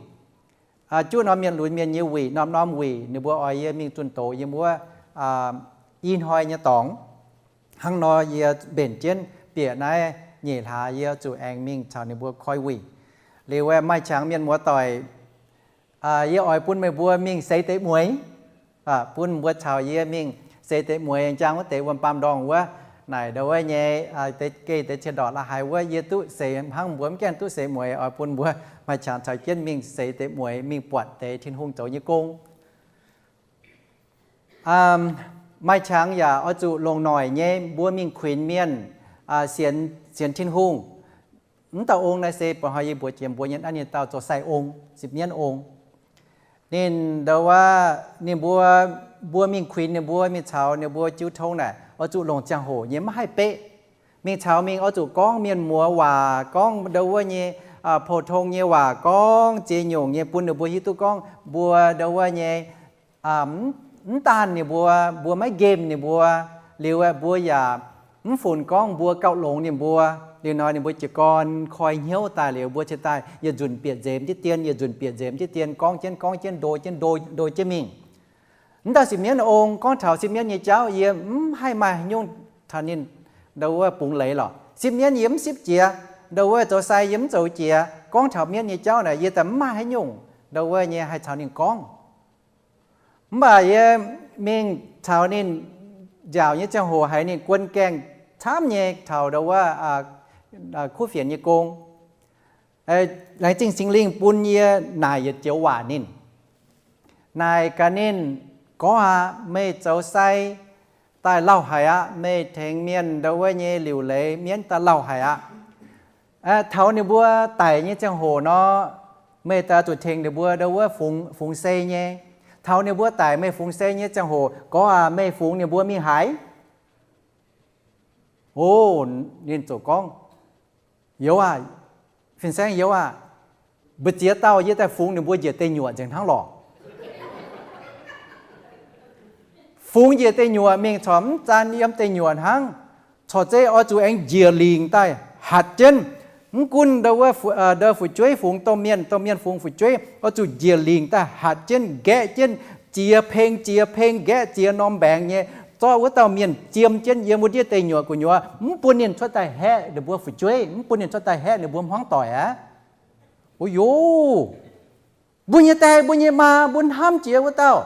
juqv norm mienh lunx mienh nyei wuic, norm-norm wuic ninh mbuo oix yie mingh zunh doz yiem wuov i hnoi nyei dorngx. Hnangv nor yie mbenc jienv bieqc naaiv nyeic hlaax yie zuqc aengx mingh caux ninh mbuo koi wuic. Liuz aeqv, maaih qangx mienh muoz-doic, yie oix bun meih mbuo mingh seix deix mueiz, bun mbuo caux yie mingh seix deix mueiz. Njang wuov deix wuom-baamh ndorngh wuov, naaic ndau wuov nyei, deix geh deix cien-ndorqc la'haaix wuov yie duqv seix hnangv, mbuo mv gaengh duqv seix mueiz. Oix bun mbuo maaih qangx caux jienv mingh seix deix mueiz, mingh buatc deix Tin-Hungh zoux nyei gong. Maaih qangx yaac oix zuqc longc noic nyei mbuo mingh kuinx mienh sienx, sienx Tin-Hungh. Mv dauh ong naaiv se ba'hnoi yie mbuox jiex mbuo nyei naaiv, ninh dauh zoux sai ong, sipv mienv ong. Ninh ndau wuov, ninh mbuo, mbuo mingh kuinx ninh mbuo, mingh caux ninh mbuo jiu tong naaic, oix zuqc longc ziangh hoc nyei, maiv haih beqv. Mingh caux mingh oix zuqc gorngv mienh muoz waac, gorngv ndau wuov nyei pou-tong nyei waac, gorngv ziex nyungc nyei bun ninh mbuo hiuv duqv gorngv mbuo ndau wuov nyei mv daanh ninh mbuo, mbuo maiv nqemh ninh mbuo. Liuz aeqv, mbuo yaac mv funx gorngv mbuo gauh longx ninh mbuo. Liuz hnoi ninh mbuo jiez gorn koi hnyouv daaih liuz, mbuo cingx daaih yietc nzunc bieqc nzemx jienv dien, yietc nzunc bieqc nzemx jienv dien, gorngv jienv gorngv jienv, ndo jienv ndo, ndo jienv mingh. Mv dauh sipv mienv ong gorngv taux sipv mienv nyei jauv, yie mv haih maaih haaix nyungc taux ninh ndau wuov bungx leiz lorqc. Sipv mienv yie mv sipv jiex, ndau wuov zoux sai yie mv zoux jiex. Gorngv taux mienv nyei jauv naaic yie daaih mv maaih haaix nyungc ndau wuov nyei haih caux ninh gorngv. Mv baac yie mingh caux ninh nziaauc nyei ziangh hoc haiz ninh guon gaengh camv nyei taux ndau wuov kuv fienx nyei gong. Laengz zingh Singx Lingh bun yie naaic yietc joux waac ninh. Naaic gaax ninh, Gorx aac, meih zoux sai daaih lauh haic aqv. Meih tengx mienh ndau wuov nyei liuc leiz mienv daaih lauh haic aqv. Taux ninh mbuo daic nyei ziangh hoc nor, meih daaih zuqc tengx ninh mbuo ndau wuov fungx, fungx sei nyei. Taux ninh mbuo daic meih fungx sei nyei ziangh hoc, gorx aac, meih fungx ninh mbuo mingh haaix? O, ninh ziouc gorngv, Youz aah, fin-saeng youz aah, mbu'ziex dauh yie daaih fungx ninh mbuo njiec deic nyuoqc nzengc hnangv lorqc. Fungx njiec deic nyuoqc mingh corc mv zaan yiem deic nyuoqc hnangv. Corc zeiv oix zuqc aengx njiec lingc daaih hatc jienv. Mv gunv ndau wuov, ndau fu'jueiv fungx domh mienh, domh mienh fungx fu'jueiv, oix zuqc njiec lingc daaih hatc jienv, nqaeqv jienv, ziex peng ziex peng nqaeqv ziex norm mbaengx nyei, zorqv wuov dauh mienh ziem jienv yiem wuov ndiev deic nyuoqc gu'nyuoz, mv bun ninh cuotv daaih haeqv ninh mbuo fu'jueiv, mv bun ninh cuotv daaih haeqv ninh mbuo hmuangv doic aqv. O yoc, mbuo nyei die, mbuo nyei maa, mbuo hnamv jiex wuov dauh.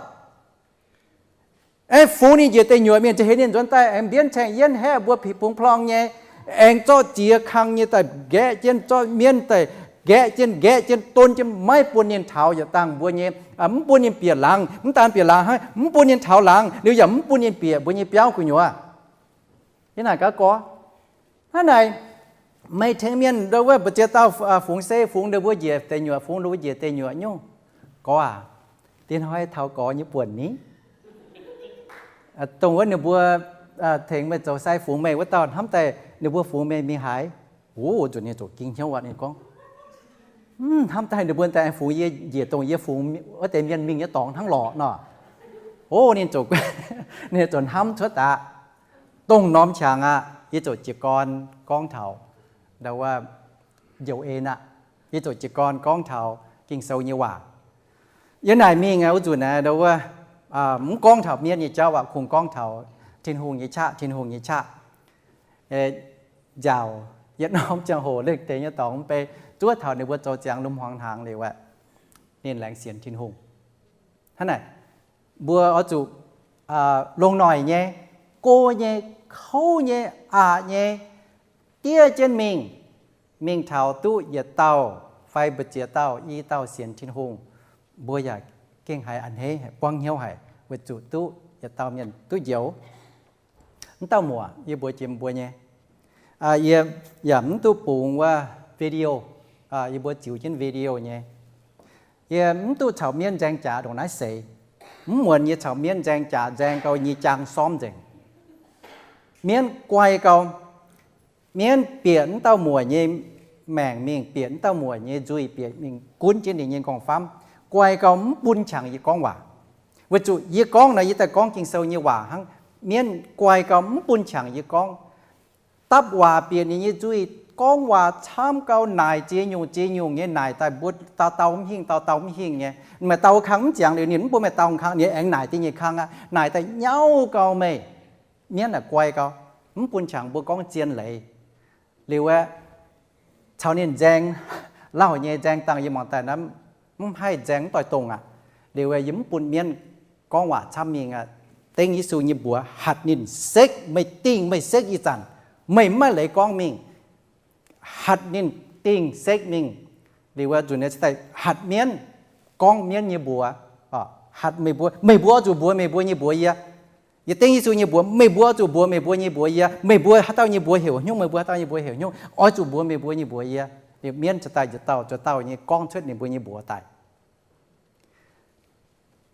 Aengx fungx ninh njiec deic nyuoqc mingh, ziouc heuc ninh nzuonx daaih aengx mbienv caengx yienv haeqv mbuo pingx bungx plong nyei, aengx zorqv ziex kang nyei daaih nqaeqv jienv, zorqv mienv daaih nqaeqv jienv, nqaeqv jienv, don jienv, maiv bun ninh taux yietc dangh mbuo nyei, mv bun ninh bieqc laangz, mv daan bieqc laangz hnangv, mv bun ninh taux laangz, liuz yaac mv bun ninh bieqc mbuo nyei biauv gu'nyuoz. Yie naaic gaax gorx, hnangv naaic, meih tengx mienh ndau wuov mbu'ziex dauh fungx sei, fungx ndau mbuo njiec deic nyuoqc, fungx ndau mbuo njiec deic nyuoqc nyungc. Gorx aac, diex hnoi taux gorx nyei buonc ni. Dongh wuov ninh mbuo tengx meih zoux sai fungx meih wuov dauh hnamv daaih ninh mbuo fungx meih mingh haaix? O, nzunc ninh ziouc ging hnyouv aqv, ninh gorngv, Hnamv daaih ninh mbuo daaih fungx yie njiec dongh yie fungx wuov deix mienh mingh nyei dorngx hnangv lorqc nor. O, ninh ziouc, ninh ziouc hnamv cuotv daaih, dongh norm qangx aqv, yie ziouc jiez gorn gorngv taux ndau wuov njoux en aqv. Yie ziouc jiez gorn gorngv taux Ging-Sou nyei waac. Yie naaic mingh aqv, wuov nzunc aqv, ndau wuov mv gorngv taux mienv nyei jauv aqv, kungx gorngv taux Tin-Hungh nyei qaqv, Tin-Hungh nyei qaqv. Nziaauc yietc norm ziangh hoc lengh deix nyei dorngx mv bei, zuov taux ninh mbuo zoux ziangx lungh hmuangx hnaangx liuz aqv, ninh laengz sienx Tin-Hungh. Hnangv naaic, mbuo oix zuqc longx noic nyei, go nyei, kouv nyei, aqc nyei, diev jienv mingh, mingh taux duqv yietc dauh fai mbu'ziex dauh, i dauh sienx Tin-Hungh, mbuo yaac gengh haiz a'hneiv, buangv hnyouv haic, weic zuqc duqv yietc dauh mienh duqv njoux. Mv dauh muoc, yie mbuox jiex mbuo nyei, yie yaac mv duqv bungx wuov video, yie mbuo ziux jienv video nyei. Yie mv duqv caux mienv nzaeng jaax ndongc naaiv seix. Mv muonz yie caux mienv nzaeng jaax nzaeng gau, nyei jaang sormv nzengc. Mienv guai gau. Mienv bieqc mv dauh muoc nyei maengc mingh, bieqc mv dauh muoc nyei nzuih, bieqc mingh gunv jienv ninh nyei nqorngv-famv, guai gau mv bun qangx yie gorngv waac. Weic zuqc yie gorngv nor, yie daaih gorngv Ging-Sou nyei waac hnangv. Mienv guai gau mv bun qangx yie gorngv. Dapv waac bieqc ninh nyei nzuih, gorngv waac camv gau, naaic ziex nyungc ziex nyungc nyei naaic daaih mbuo dau dau mv hingh, dau dau mv hingh nyei. Maaih dau kang mv ziangx liuz ninh mv bun meih dau kang, ninh aengx naaic da'nyeic kang aqv, naaic daaih nyauv gau meih. Mienv naaic guai gau, mv bun qangx mbuo gorngv zien leiz. Liuz aeqv, caux ninh nzaeng lauh nyei nzaeng dangh yie mangc daaih naaiv mv haih nzaeng mv doix dongh aqv. Liuz aeqv, yie mv bun mienv gorngv waac camv mingh aqv. Dengv Yesu nyei mbuox, hatc ninh sekv, meih dingh meih sekv ih zanc, meih mv maaih leiz gorngv mingh. Hatc ninh dingh sekv mingh. Liuz aeqv, nzunc naaiv cingx daaih hatc mienv gorngv mienv nyei mbuox. Hatc meih mbuo, meih mbuo oix zuqc mbuox meih mbuo nyei mbuox yie. Yie dengv Yesu nyei mbuox, meih mbuo oix zuqc mbuox meih mbuo nyei mbuox yie. Meih mbuo haaix dauh nyei mbuox heuc hnyungv, meih mbuo haaix dauh nyei mbuox heuc hnyungv, oix zuqc mbuox meih mbuo nyei mbuox yie. Liuz mienv cingx daaih njiec dauh njiec dauh nyei gorngv cuotv ninh mbuo nyei mbuox daaih.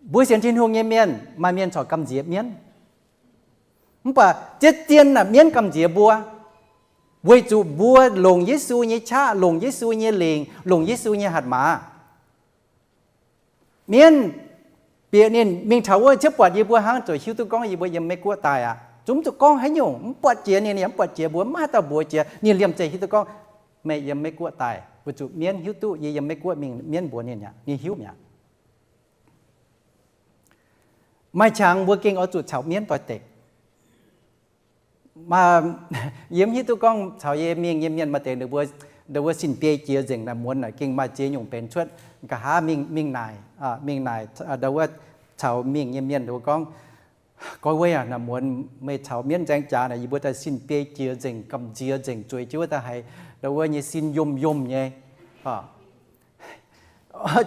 Mbuo sienx Tin-Hungh nyei mienh, maaih mienh corc gamh nziex mienv. Mv baac zien-zien naaic mienv gamh nziex mbuo, weic zuqc mbuo longc Yesu nyei qaqv, longc Yesu nyei lingc, longc Yesu nyei hatc maaz. Mienv bieqc ninh mingh taux wuov, ciev buatc yie mbuo hnangv, ziouc hiuv duqv gorngv yie mbuo yiem Meiv-Guoqv daaih aqv. Zungv zuqc gorngv haaix nyungc, mv buatc jiex ninh, yaac mv buatc jiex mbuo, mv maaih haaix dauh mbuox jiex, ninh liemh zeih hiuv duqv gorngv, meih yiem Meiv-Guoqv daaih, weic zuqc mienv hiuv duqv yie yiem Meiv-Guoqv mingh, mienv mbuox ninh aqv, ninh hiuv mi'aqv. Maaih qangx mbuo gengh oix zuqc caux mienv doix-dekc. Yie mv hiuv duqv gorngv caux yie mingh nyei mienh maaih deix, ninh mbuo sin-biei jiex nzengc naaic muonz naaic gengh maaih ziex nyungc benx cuotv. Nqa'haav mingh, mingh naaic, mingh naaic, ndau wuov caux mingh nyei mienh ninh mbuo gorngv, Gorx-youz aac, naaic muonz meih caux mienv nzaeng jaax naaic, yie mbuo daaih sin-biei jiex nzengc, gamh nziex nzengc, zueiz jienv wuov daaih haiz ndau wuov nyei sin yomh yomh nyei.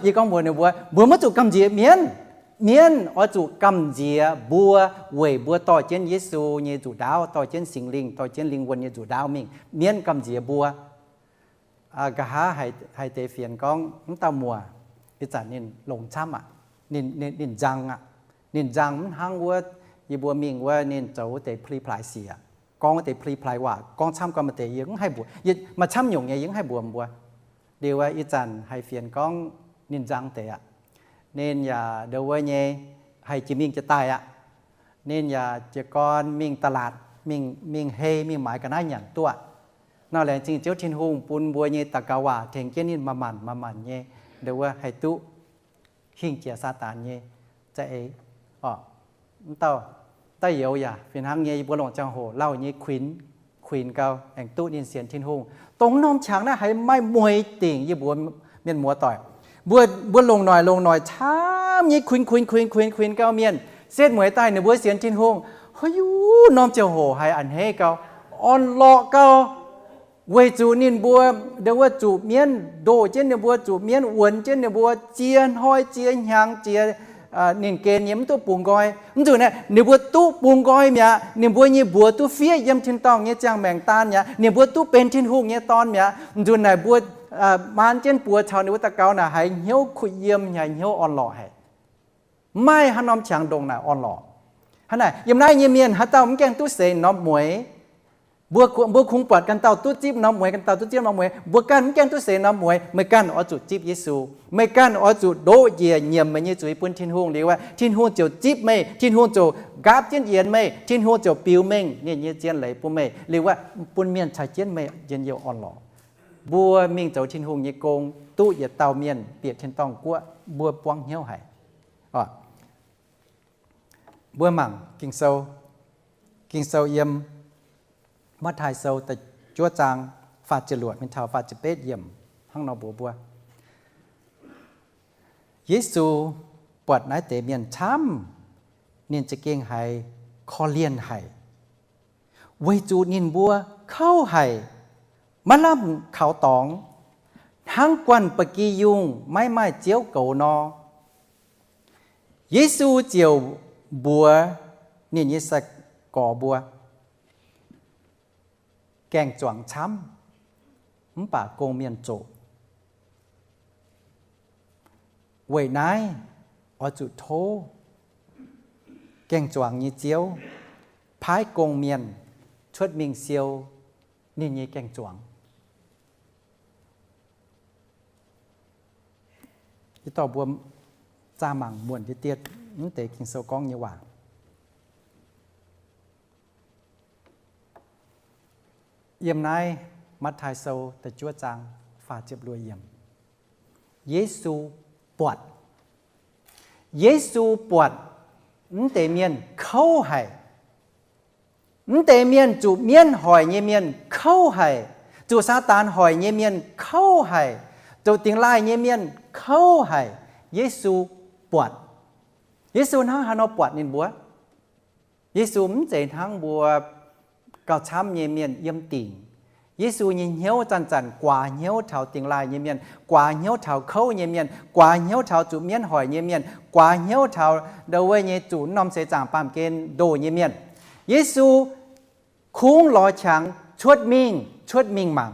Yie gorngv mbuox ninh mbuo, mbuo maiv zuqc gamh nziex mienv. Mienv oix zuqc gamh nziex mbuo weic mbuo dorh jienv Yesu nyei nzuqc ndaauv, dorh jienv Singx Lingh, dorh jienv lingh wuonh nyei nzuqc ndaauv mingh. Mienv gamh nziex mbuo. Nqa'haav haih deix fienx gorngv, mv dauh muoz, ih zanc ninh longx camv aqv. Ninh nzang aqv. Ninh nzang mv hnangv wuov, yie mbuo mingh wuov ninh zoux wuov deix pli-plaaix sic aqv. Gorngv wuov deix pli-plaaix waac, gorngv camv gorngv maaih deix yie mv haih mbuox, maaih camv nyungc nyei yie mv haih mbuox mbuo. Liuz ih zanc haih fienx gorngv ninh nzang deix aqv. Ninh yaac ndau wuov nyei haih jiex mingh jiex daaih aqv. Ninh yaac jiez gorn mingh da'laatc, mingh hei, mingh maaiz ga'naaiv nyanc duqv. Nor laengz zingh Ziouv Tin-Hungh bun mbuo nyei daux gaux waac tengx jienv ninh manc-manc manc-manc nyei ndau wuov haih duqv hingh jiex Saadaan nyei za'eix. Mv dauh, da'youz yaac fih hnangv nyei, yie mbuo longc ziangh hoc lauh nyei kuinx, kuinx gau aengx duqv ninh sienx Tin-Hungh. Dongh norm qangx naaiv haiz maaih mueiz dingc yie mbuo mienh muoz doic. Mbuo, mbuo longc noic, longc noic camv nyei kuinx, kuinx, kuinx, kuinx, kuinx gau mienh. Setv mueiz daaih ninh mbuo sienx Tin-Hungh. Haaix, norm ziangh hoc haiz a'hneiv gau, orn-lorqc gau. Weic zuqc ninh mbuo ndau wuov zuqc mienv ndoh jienv ninh mbuo, zuqc mienv wuonx jienv ninh mbuo, ziex hnoi ziex hnyangx ziex, ninh gen nyei mv duqv bungx nqoi. Mv zuqc naaiv ninh mbuo duqv bungx nqoi mi'aqv. Ninh mbuo nyei mbuox duqv fiev yiem tin-dorngh nyei ziangh maengc daan mi'aqv. Ninh mbuo duqv benx Tin-Hungh nyei dorn mi'aqv. Mv zuqc naaic mbuo maan jienv buoz caux ninh mbuo daux gaux naaic haiz hnyouv kuh yiem, haiz hnyouv orn-lorqc haic. Maiv maaih haaix norm qangx ndongc naaic orn-lorqc. Hnangv naaic, yiem naaiv nyei mienh haaix dauh mv gaengh duqv seix norm mueiz? Mbuo, mbuo kungx buatc ganh dauh duqv zipv norm mueiz, ganh dauh duqv zipv norm mueiz. Mbuo ganh mv gaengh duqv seix norm mueiz, meih ganh oix zuqc zipv Yesu. Meih ganh oix zuqc ndoqv njiec nyiemc meih nyei zuiz bun Tin-Hungh liuz, Tin-Hungh ziouc zipv meih, Tin-Hungh ziouc nqaapv jienv yienx meih, Tin-Hungh ziouc biux mengh ninh nyei zien leiz bun meih liuz, bun mienh cai jienv meih njien-youh orn-lorqc. Mbuo mingh zoux Tin-Hungh nyei gong, duqv yietc dauh mienh bieqc tin-dorngh guoqv, mbuo buangv hnyouv haic. Mbuo mangc Ging-Sou, Ging-Sou yiem Matv^taai Sou da'juov zaang faah ziepc luoqc mingh taux faah ziepc betv yiemc hnangv nor mbuox mbuo, Yesu buatc naaiv deix mienh camv, ninh za'gengh haiz korv-lienh haic, weic zuqc ninh mbuo kouv haic, maiv lamh kaux dorngx, hnangv guanh ba'gi yungh maiv maaih ziouv goux nor. Yesu ziouc mbuox ninh nyei sai-gorx mbuo, Gaeng-zuangx camv, mv baac gong-mienh zoqc. Weic naaiv oix zuqc tov gaeng-zuangx nyei ziouv paaiv gong-mienh cuotv mingh siou ninh nyei gaeng-zuangx. Yie dorh mbuo zaah mangc muonc diet diet mv deix Ging-Sou gorngv nyei waac. Yiem naaiv Matv^tai Sou da'juov zaang faah ziepc luoqc yiemc. Yesu buatc. Yesu buatc mv deix mienh kouv haic. Mv deix mienh zuqc mienv hoic nyei mienh kouv haic, zuqc Saadaan hoic nyei mienh kouv haic, zuqc dingx laaih nyei mienh kouv haic. Yesu buatc. Yesu hnangv haaix nor buatc ninh mbuo? Yesu mv zeiz hnangv mbuo gauh camv nyei mienh yiem dingc. Yesu nyei hnyouv zanc-zanc guaax hnyouv taux dingx laaih nyei mienh, guaax hnyouv taux kouv nyei mienh, guaax hnyouv taux zuqc mienv hoic nyei mienh, guaax hnyouv taux ndo wuov nyei zuqc norm seix zaangc baamh gen ndoh nyei mienh. Yesu kungx lorz qangx cuotv mingh, cuotv mingh mangc,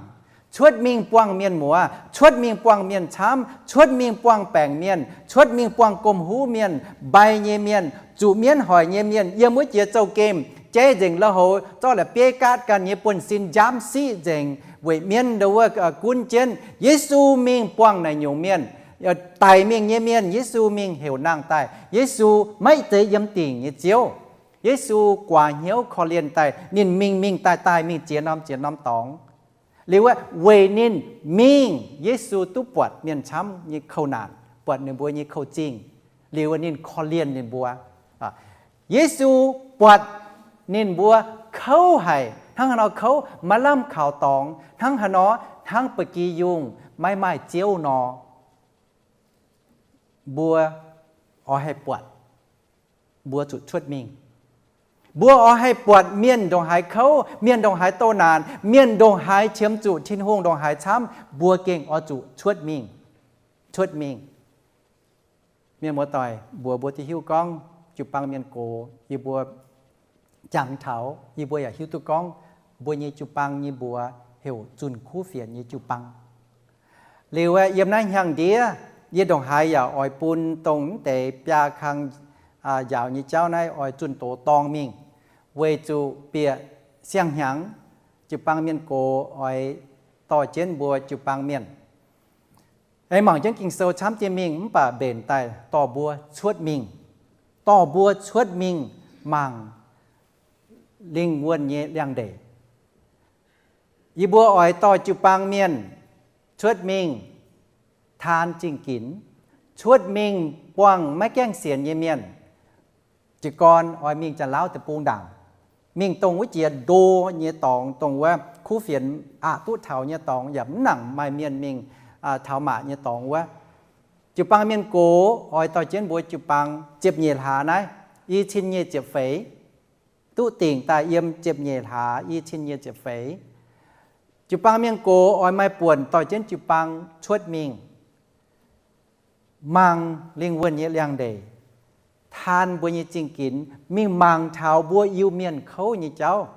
cuotv mingh buangh mienh muoz, cuotv mingh buangh mienh camv, cuotv mingh buangh baengc mienh, cuotv mingh buangh gomh huv mienh, mbai nyei mienh, zuqc mienv hoic nyei mienh, yiem wuov jiex zouv-gemh, jaiv nzengc lui-houx, zorqv la'bieiv gaatv ganh nyei buonv-sin njaamv siqv nzengc weic mienv ndo wuov gunv jienv. Yesu mingh buangh naaic nyungc mienh. Daic mingh nyei mienh, Yesu mingh heuc nangh daaih. Yesu maiv zeiz yiem dingc nyei Ziouv. Yesu guaax hnyouv korv-lienh daaih, ninh mingh mingh daaih daaih, mingh ziex norm ziex norm dorngx. Liuz wuov weic ninh mingh, Yesu duqv buatc mienh camv nyei kouv-naanc, buatc ninh mbuo nyei kouv-zingh. Liuz wuov ninh korv-lienh ninh mbuo. Yesu buatc ninh mbuo kouv haic, hnangv haaix nor kouv, maiv lamh kaux dorngx, hnangv haaix nor, hnangv ba'gi yungh maiv maaih Ziouv nor. Mbuo oix haih buatc, mbuo zuqc cuotv mingh. Mbuo oix haih buatc mienh ndongc haaix kouv, mienh ndongc haaix doh naanc, mienh ndongc haaix qiemx zuqc Tin-Hungh ndongc haaix camv, mbuo gengh oix zuqc cuotv mingh. Cuotv mingh. Mienh muoz-doic, mbuox mbuo duqv hiuv gorngv jiu-baang mienh gox yie mbuo jangx taux, yie mbuo yaac hiuv duqv gorngv mbuo nyei jiu-baang nyei mbuox heuc zunh kuv fienx nyei jiu-baang. Liuz aeqv, yiem naaiv hnyangx-ndiev yie ndongc haaix yaac oix bun dongh mv deix biaa kang njaaux nyei jauv naaiv oix zunh doz dorng mingh, weic zuqc bieqc siang-hnyangx jiu-baang mienh gox oix dorh jienv mbuo jiu-baang mienh. Aengx mangc jienv Ging-Sou camv jienv mingh mv baac mbenc daaih dorh mbuo cuotv mingh, dorh mbuo cuotv mingh mangc lingh wuonh nyei liangx-ndeic. Yie mbuo oix dorh jiu-baang mienh cuotv mingh taan zingh ginx, cuotv mingh buangh maiv gaengh sienx nyei mienh. Jiez gorn oix mingh Janx-Laauv deic-bung ndaangc, mingh dongh wuov jiex ndo nyei dorngx, dongh wuov kuv fienx aqc duqv taux nyei dorngx, yaac mv nangc maaih mienh mingh taux maac nyei dorngx wuov. Jiu-baang mienh gox oix dorh jienv mbuo jiu-baang ziepc nyeic hlaax naaiv, i cin nyic ziepc feix, duqv dingc daaih yiem ziepc nyeic hlaax i cin nyic ziepc feix. Jiu-baang mienh gox oix maaih buonc dorh jienv jiu-baang cuotv mingh mangc lingh wuonh nyei liangx-ndeic, taan mbuo nyei zingh ginx, mingh mangc taux mbuo Iu-Mienh kouv nyei jauv.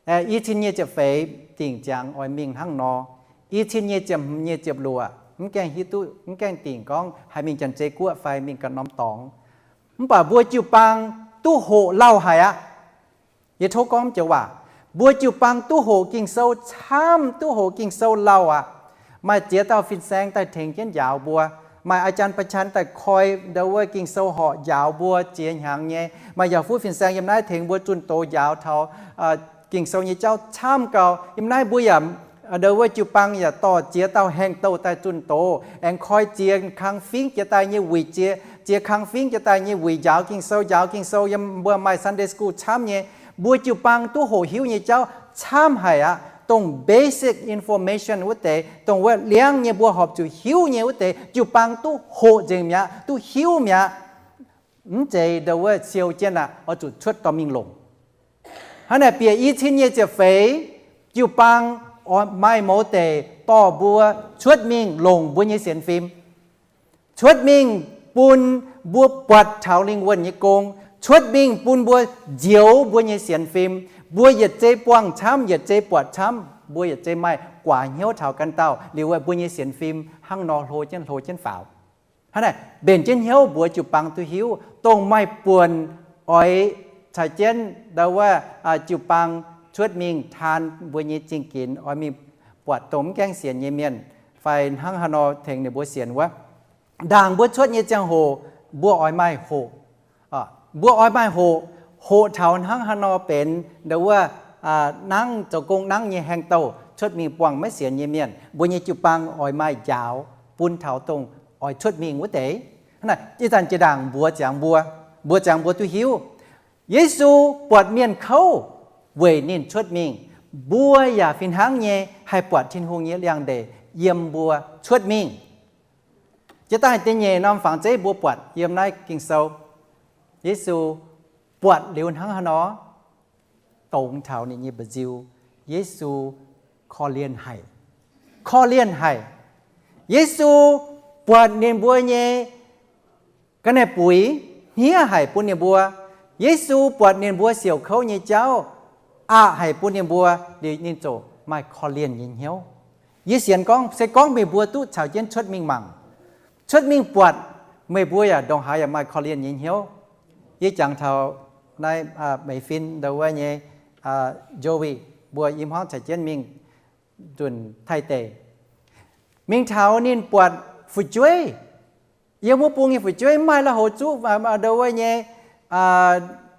I cin nyic ziepc feix dingc ziangx oix mingh hnangv nor. I cin nyic ziepc hmz, nyic ziepc luoqc mv gaengh hiuv duqv, mv gaengh dingc gorngv haih mingh Janx-Zei Guoqv fai mingh ganh norm dorngx. Mv baac mbuo jiu-baang duqv hoqc lauh haic aqv. Yie tov gorngv joux waac, mbuo jiu-baang duqv hoqc Ging-Sou camv, duqv hoqc Ging-Sou lauh aqv. Maaih ziex dauh fin-saeng daaih tengx jienv njaaux mbuo. Maaih อาจารย์ Ba'qan daaih koi ndo wuov Ging-Sou horqc njaaux mbuo ziex hnyangx nyei. Maaih yaac fuqv fin-saeng yiem naaiv tengx mbuo zunh doz njaaux taux Ging-Sou nyei jauv camv gau. Yiem naaiv mbuo yaac ndo wuov jiu-baang yaac dorh ziex dauh haengh douh daaih zunh doz, aengx koi ziex kang fingv jiex daaih nyei wuic, ziex, ziex kang fingv jiex daaih nyei wuic njaaux Ging-Sou, njaaux Ging-Sou yiem mbuo maaih Sunday school camv nyei. Mbuo jiu-baang duqv hoqc hiuv nyei jauv camv haic aqv. Dongh basic information wuov deix, dongh wuov liangv nyei mbuo horpc zuqc hiuv nyei wuov deix, jiu-baang duqv hoqc nzengc mi'aqv, duqv hiuv mi'aqv. Mv zeiz ndo wuov siou jienv aqv, oix zuqc cuotv dorh mingh longc. Hnangv naaic bieqc i cin nyic ziepc feix, jiu-baang maaih mouz deic dorh mbuo cuotv mingh longc mbuo nyei sienx fim, cuotv mingh bun mbuo buatc taux lingh wuonh nyei gong, cuotv mingh bun mbuo nzioux mbuo nyei sienx fim. Mbuo yietc zei buangh camv, yietc zei buatc camv, mbuo yietc zei maaih guaax hnyouv taux ganh dauh liuz, mbuo nyei sienx fim hnangv nor hlo jienv hlo jienv faaux. Hnangv naaic mbenc jienv hnyouv mbuox jiu-baang duqv hiuv, dongh maaih buonc oix caux jienv ndo wuov jiu-baang cuotv mingh taan mbuo nyei zingh ginx, oix mingh buatc dongh mv gaengh sienx nyei mienh fai hnangv haaix nor tengx ninh mbuo sienx wuov. Ndaangc mbuo cuotv nyei ziangh hoc, mbuo oix maaih hoqc. Mbuo oix maaih hoqc, hoqc taux hnangv haaix nor benx ndo wuov nangv zoux gong nangv nyei haengh douh, cuotv mingh buangh maiv sienx nyei mienh. Mbuo nyei jiu-baang oix maaih njaaux bun taux dongh oix cuotv mingh wuov deix. Hnangv naaic, ih zanc jiex ndaangc mbuox ziangx mbuo, mbuox ziangx mbuo duqv hiuv, Yesu buatc mienh kouv weic ninh cuotv mingh. Mbuo yaac fih hnangv nyei haih buatc Tin-Hungh nyei liangx-ndeic yiem mbuo cuotv mingh. Jiex daaih da'nyeic norm fangx zeiv mbuo buatc yiem naaiv Ging-Sou, Yesu buatc liuz hnangv haaix nor? Dongz taux ninh nyei mba'nziu, Yesu korv-lienh haic. Korv-lienh haic. Yesu buatc ninh mbuo nyei ga'naaiv-buix hniev haic bun ninh mbuo. Yesu buatc ninh mbuo siouc kouv nyei jauv aqc haic bun ninh mbuo, liuz ninh ziouc maaih korv-lienh nyei hnyouv. Yie sienx gorngv se gorngv meih mbuo duqv caux jienv cuotv mingh mangc, cuotv mingh buatc, meih mbuo yaac ndongc haaix yaac maaih korv-lienh nyei hnyouv. Yie jangx taux naaiv Meiv Fin ndau wuov nyei Joey, mbuo i hmuangv caux jienv mingh nzunc Taiv deic. Mingh taux ninh buatc fu'jueiv, yiem wuov bung nyei fu'jueiv mv maaih lui-houx zuqv, ndau wuov nyei,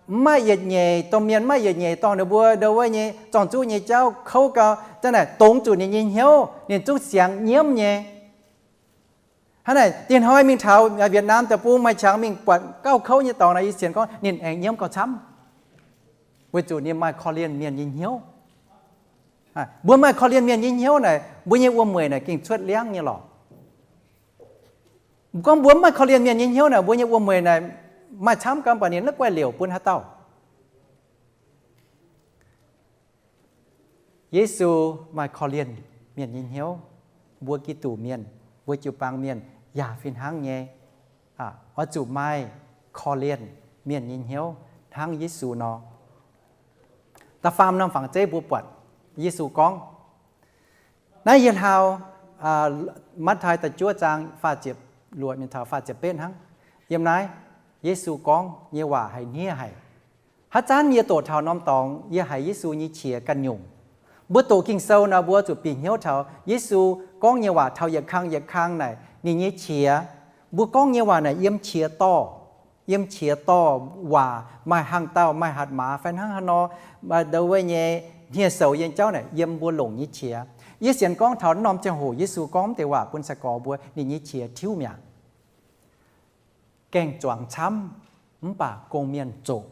mv maaih yietc nyeic, domh mienh mv maaih yietc nyeic dorngh ninh mbuo ndau wuov nyei zorng-zuqv nyei jauv kouv gau. Da'naaiv dongz zuqc ninh nyei hnyouv, ninh zungv siangx nyiemv nyei. Hnangv naaic, dinh hnoi mingh taux Vietnam deic-bung maaih qangx mingh buatc gauh kouv nyei dorngx naaic, yie sienx gorngv ninh aengx nyiemv gauh camv, weic zuqc ninh maaih korv-lienh mienh nyei hnyouv. Mbuo maaih korv-lienh mienh nyei hnyouv naaic, mbuo nyei wuom-mueic naaic gengh cuotv liangv nyei lorqc. Gorngv mbuo mv maaih korv-lienh mienh nyei hnyouv naaic, mbuo nyei wuom-mueic naaic maaih camv gau, mv baac ninh la'guaih liouc bun haaix dauh. Yesu maaih korv-lienh mienh nyei hnyouv. Mbuo Giduc mienh, mbuo jiu-baang mienh yaac fih hnangv nyei, oix zuqc maaih korv-lienh mienh nyei hnyouv hnangv Yesu nor. Da'faam norm fangx zeiv mbuo buatc Yesu gorngv, naaiv yie hlaau Matv^taai da'juov zaang faah ziepc luoqc mingh taux faah ziepc betv hnangv. Yiem naaiv Yesu gorngv nyei waac haiz hniev haic. Haaix zanc yie doqc taux norm dorngx, yie haiz Yesu nyei qiex ganh nyungc. Mbuo doqc Ging-Sou nor, mbuo zuqc bieqc hnyouv taux Yesu gorngv nyei waac taux yietc kang yietc kang naaic ninh nyei qiex. Mbuo gorngv nyei waac naaic yiem qiex dorh, yiem qiex dorh waac maaih hnaangx-daauh, maaih hatc maaz fai hnangv haaix nor, ndau wuov nyei hniev-soux nyei jauv naaic yiem mbuo longc nyei qiex. Yie sienx gorngv taux norm ziangh hoc Yesu gorngv deix waac bun sai-gorx mbuo, ninh nyei qiex tiuv mi'aqv. Gaeng-zuangx camv, mv baac gong-mienh zoqc.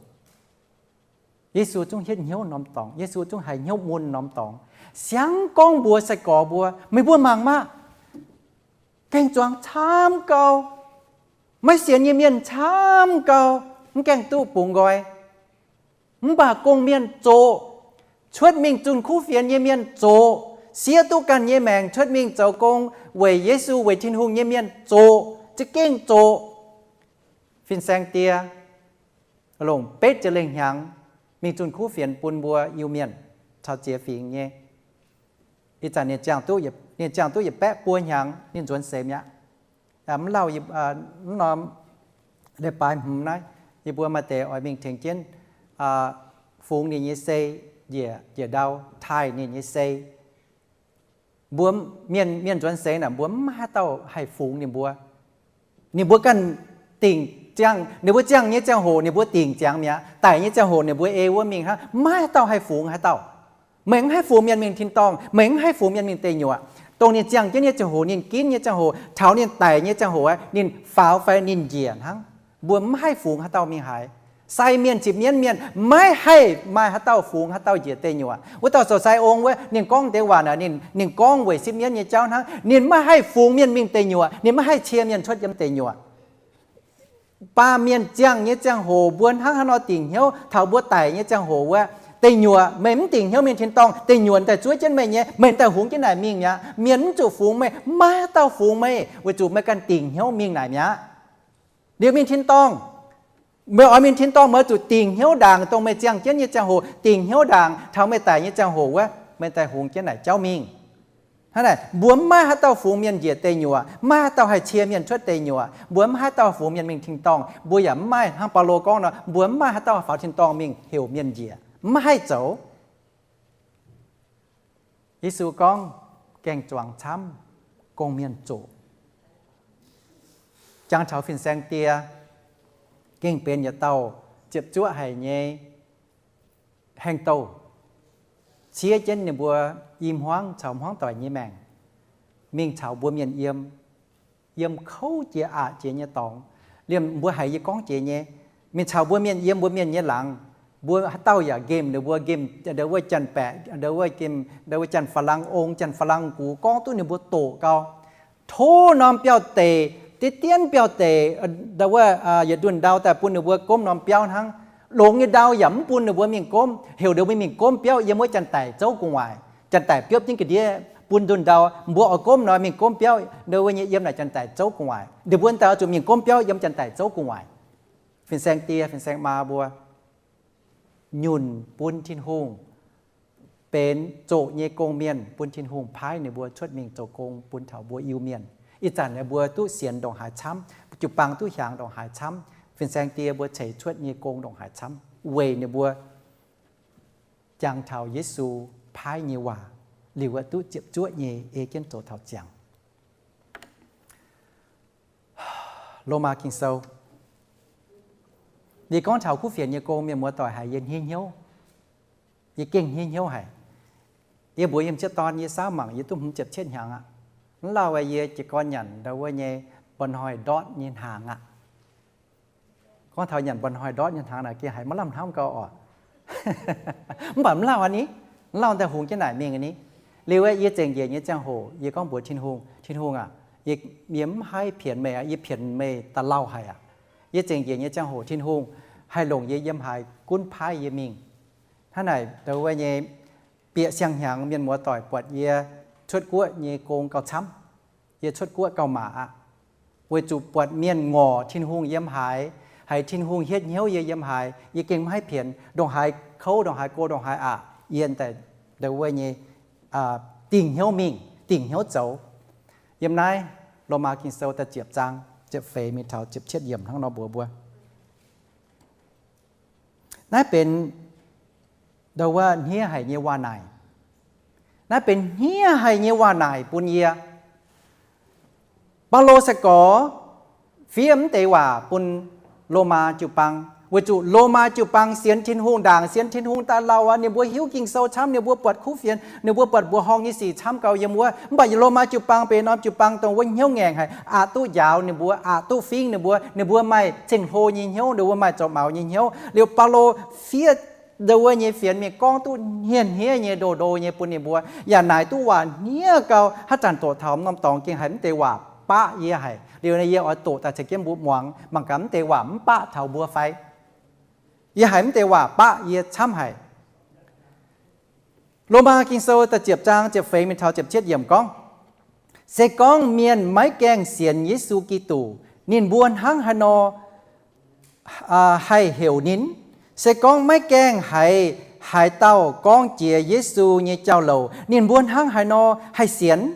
Yesu zungv hietv hnyouv norm dorngx, Yesu zungv haiz hnyouv mun norm dorngx. Siang gorngv mbuox sai-gorx mbuo, meih mbuo mangc maah! Gaeng-zuangx camv gau, maiv sienx nyei mienh camv gau, mv gaengh duqv bungx nqoi. Mv baac gong-mienh zoqc, cuotv mingh zunh kuv fienx nyei mienh zoqc, siev duqv ganh nyei maengc cuotv mingh zoux gong weic Yesu, weic Tin-Hungh nyei mienh zoqc, za'gengh zoqc. Fin-saeng die longc betv jiex lengh hnyangx mingh zunh kuv fienx bun mbuo Iu-Mienh caux ziex fingx nyei. Ih zanc ninh ziangh duqv yietc baeqv buo hnyangx, ninh nzuonx seix mi'aqv. Mv lauh, mv norm leiz-baaix hmz naaiv, yie mbuo maaih deix oix mingh tengx jienv fungx ninh nyei sei, njiec, njiec ndau taaih ninh nyei sei. Mbuo mienh, mienh nzuonx seix naaic, mbuo mv maaih haaix dauh haih fungx ninh mbuo. Ninh mbuo ganh dingc ziangh, ninh mbuo ziangh nyei ziangh hoc ninh mbuo dingc ziangx mi'aqv. Daic nyei ziangh hoc ninh mbuo ei wuov mingh hnangv, mv maaih haaix dauh haih fungx haaix dauh. Meih mv haih fungx mienh mingh tin-dorngh, meih mv haih fungx mienh mingh deic nyuoqc. Dongh ninh ziangh jienv nyei ziangh hoc, ninh ginv nyei ziangh hoc, taux ninh daic nyei ziangh hoc aqv, ninh faaux fai ninh njiec hnangv. Mbuo mv haih fungx haaix dauh mingh haaix. Sai mienh, zipv mienv mienh, maiv haih maaih haaix dauh fungx haaix dauh njiec deic nyuoqc. Wuov dauh zoux sai ong wuov, ninh gorngv deix waac naaic, ninh, ninh gorngv weic sipv mienv nyei jauv hnangv. Ninh maiv haih fungx mienh mingh deic nyuoqc, ninh maiv haih cie mienh cuotv yiem deic nyuoqc. Baamh mienh ziangh nyei ziangh hoc mbuo hnangv haaix nor dingc hnyouv, taux mbuo daic nyei ziangh hoc wuov, deic nyuoqc meih mv dingc hnyouv mingh tin-dorngh, deic nyuoqc daaih zuov jienv meih nyei, meih daaih hungx jienv naaic mingh mi'aqv. Mienh mv zuqc fungx meih, maiv haaix dauh fungx meih, weic zuqc meih ganh dingc hnyouv mingh naaic mi'aqv. Liuz mingh tin-dorngh, meih oix mingh tin-dorngh, meih zuqc dingc hnyouv ndaangc dongh meih ziangh jienv nyei ziangh hoc, dingc hnyouv ndaangc taux meih daic nyei ziangh hoc wuov, meih daaih hungx jienv naaic jauv mingh. Hnangv naaic, mbuo mv maaih haaix dauh fungx mienh njiec deic nyuoqc, mv maaih haaix dauh haih cie mienh cuotv deic nyuoqc, mbuo mv maaih haaix dauh fungx mienh mingh tin-dorngh, mbuo yaac mv maaih, hnangv Baulo gorngv nor, mbuo mv maaih haaix dauh faaux tin-dorngh mingh heuc mienh njiec, mv haih zoux. Yesu gorngv, gaeng-zuangx camv, gong-mienh zoqc. Jangx taux fin-saeng die gengh benx yietc dauh ziepc zuoqv haic nyei haeng douh. ciev jienv ninh mbuo i hmuangv caux hmuangv doic nyei maengc, mingh caux mbuo mienh yiem, yiem kouv jiex aqc jiex nyei dorngx. Liemh mbuo haiz yie gorngv jiex nyei, mingh caux mbuo mienh yiem mbuo mienh nyei laangz, mbuo haaix dauh yaac nqemh ninh mbuo, nqemh ndau wuov janx-baeqc, ndau wuov nqemh ndau wuov janx-fa'langz ong, janx-fa'langz gux, gorngv duqv ninh mbuo doqc gau. Tov norm biauv-deic, diev dienv biauv-deic, ndau wuov yietc ndunh ndau daaih bun ninh mbuo gomv norm biauv hnangv. Longx nyei ndau yaac mv bun ninh mbuo mingh gomv, heuc ninh mbuo mingh gomv biauv yiem wuov janx-daic zouv gu'nguaaic. Janx-daic biopv jienv ga'ndiev bun ndunh ndau, mbuo oix gomv nor mingh gomv biauv ndau wuov nyei yiem naaic janx-daic zouv gu'nguaaic. Ninh mbuo daaih oix zuqc mingh gomv biauv yiem janx-daic zouv gu'nguaaic. Fin-saeng die, fin-saeng maa mbuo, nyunc bun Tin-Hungh, benx zoqc nyei gong-mienh bun Tin-Hungh paaiv ninh mbuo cuotv mingh zoux gong bun taux mbuo Iu-Mienh. Ih zanc naaiv mbuo duqv sienx ndongc haaix camv, jiu-baang duqv hiaangx ndongc haaix camv, fin-saeng die mbuo ceix cuotv nyei gong ndongc haaix camv, weic ninh mbuo jangx taux Yesu paaiv nyei waac liuz, duqv ziepc zuoqv nyei ei jienv zoux taux ziangx. Lomaa Ging-Sou, yie gorngv taux kuv fienx nyei gong, mienh muoz-doic, haiz yie hniev hnyouv. Yie gengh hniev hnyouv haic. Yie mbuox yiem cietv dorn yie saauv mangc yie duqv hmz ziepc cietv hnyangx aqv. Mv lauh yie jiez gorn nyanc ndau wuov nyei mba'hnoi ndortv nyei hnaangx aqv. Gorngv taux nyanc mba'hnoi ndortv nyei hnaangx naaic gengh haiz maiv lamh hnamv gau oc. Mv baac mv lauh aqv ni, mv lauh daaih hungx jienv naaic mingh ni. Liuz yie zengc njiec nyei ziangh hoc yie gorngv mbuox Tin-Hungh, Tin-Hungh aac, yie mv haih pienx meih aqv, yie pienx meih da'lauh haic aqv. Yie zengc njiec nyei ziangh hoc Tin-Hungh haih longc yie yiem haaix gunv paaiv yie mingh. Hnangv naaic ndau wuov nyei bieqc siang-hnyangx mienh muoz-doic buatc yie cuotv guoqv nyei gong gauh camv. Yie cuotv guoqv gauh maac aqv. Weic zuqc buatc mienh ngorc Tin-Hungh yiem haaix, haiz Tin-Hungh hietv hnyouv yie yiem haaix, yie gengh mv haih pienx. Ndongc haaix kouv, ndongc haaix go, ndongc haaix aqc, yie daaih ndau wuov nyei dingc hnyouv mingh, dingc hnyouv zoux. Yiem naaiv Lomaa Ging-Sou da'ziepc zaang ziepc feix mingh taux ziepc cietv yiemc hnangv nor mbuox mbuo. Naaiv benx ndau wuov hniev haic nyei waac-naaic. Naaiv benx hniev haic nyei waac-naaic bun yie. Baulo sai-gorx fiev mv deix waac bun Lomaa jiu-baang, weic zuqc Lomaa jiu-baang sienx Tin-Hungh ndaangc, sienx Tin-Hungh daaih lauh aqv. Ninh mbuo hiuv Ging-Sou camv, ninh mbuo buatc kuv fienx, ninh mbuo buatc mbuoqc horngh nyei sic camv gau yiem wuov. Mv baac Lomaa jiu-baang benx norm jiu-baang dongh wuov hnyouv ngaengc haic, aqc duqv njaaux ninh mbuo, aqc duqv fingv ninh mbuo. Ninh mbuo maaih ceng-hlo nyei hnyouv, ninh mbuo maaih zoux maux nyei hnyouv. Liuz Baulo fiev ndau wuov nyei fienx mingh gorngv duqv hniev hniev nyei, ndo ndo nyei bun ninh mbuo, yaac naaic duqv waac hniev gau. Haaix zanc doqc taux norm dorngx gengh haiz mv deix waac baqv yie haic. Liuz yie oix doqc daaih caux jienv mbuo muangx, mangc gaax mv deix waac mv baqv taux mbuo fai. Yie haiz mv deix waac baqv yie camv haic. Lomaa Ging-Sou da'ziepc zaang ziepc feix mingh taux ziepc cietv yiemc gorngv, se gorngv mienh maiv gaengh sienx Yesu Giduc, ninh mbuo hnangv haaix nor haih heuc ninh? Se gorngv maiv gaengh haiz haaix dauh gorngv jiex Yesu nyei jauv-louc, ninh mbuo hnangv haaix nor haih sienx?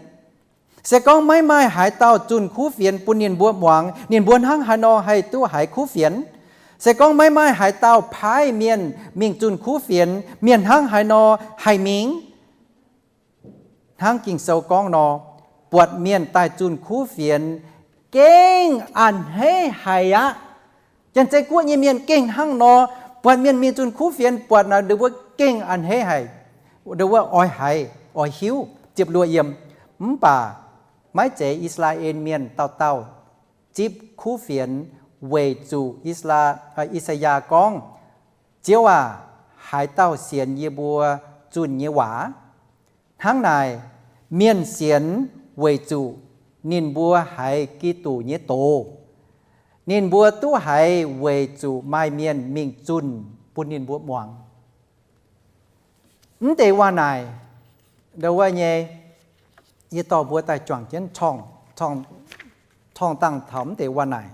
Se gorngv maiv maaih haaix dauh zunh kuv fienx bun ninh mbuo muangx, ninh mbuo hnangv haaix nor haih duqv haiz kuv fienx? Se gorngv maiv maaih haaix dauh paaiv mienh mingh zunh kuv fienx, mienh hnangv haaix nor haih mingh? Hnangv Ging-Sou gorngv nor, buatc mienh daaih zunh kuv fienx gengh a'hneiv haic aqv. Janx-Zei Guoqv nyei mienh gengh hnangv nor, buatc mienh mingh zunh kuv fienx, buatc naaic ninh mbuo gengh a'hneiv haic, ninh mbuo oix haiz, oix hiuv. Ziepc luoqc yiemc, mv baac maiv zeiz I^saa^laa^en Mienh dauh dauh zipv kuv fienx, weic zuqc I^saa, I^saa^yaa gorngv, Ziouv aac, haaix dauh sienx yie mbuo zunh nyei waac? Hnangv naaic, mienh sienx weic zuqc ninh mbuo haiz Giduc nyei doz. Ninh mbuo duqv haiz weic zuqc maaih mienh mingh zunh bun ninh mbuo muangx. Mv deix waac naaic, ndau wuov nyei, yie dorh mbuo daaih juangc jienv corng dangh taux mv deix waac naaic.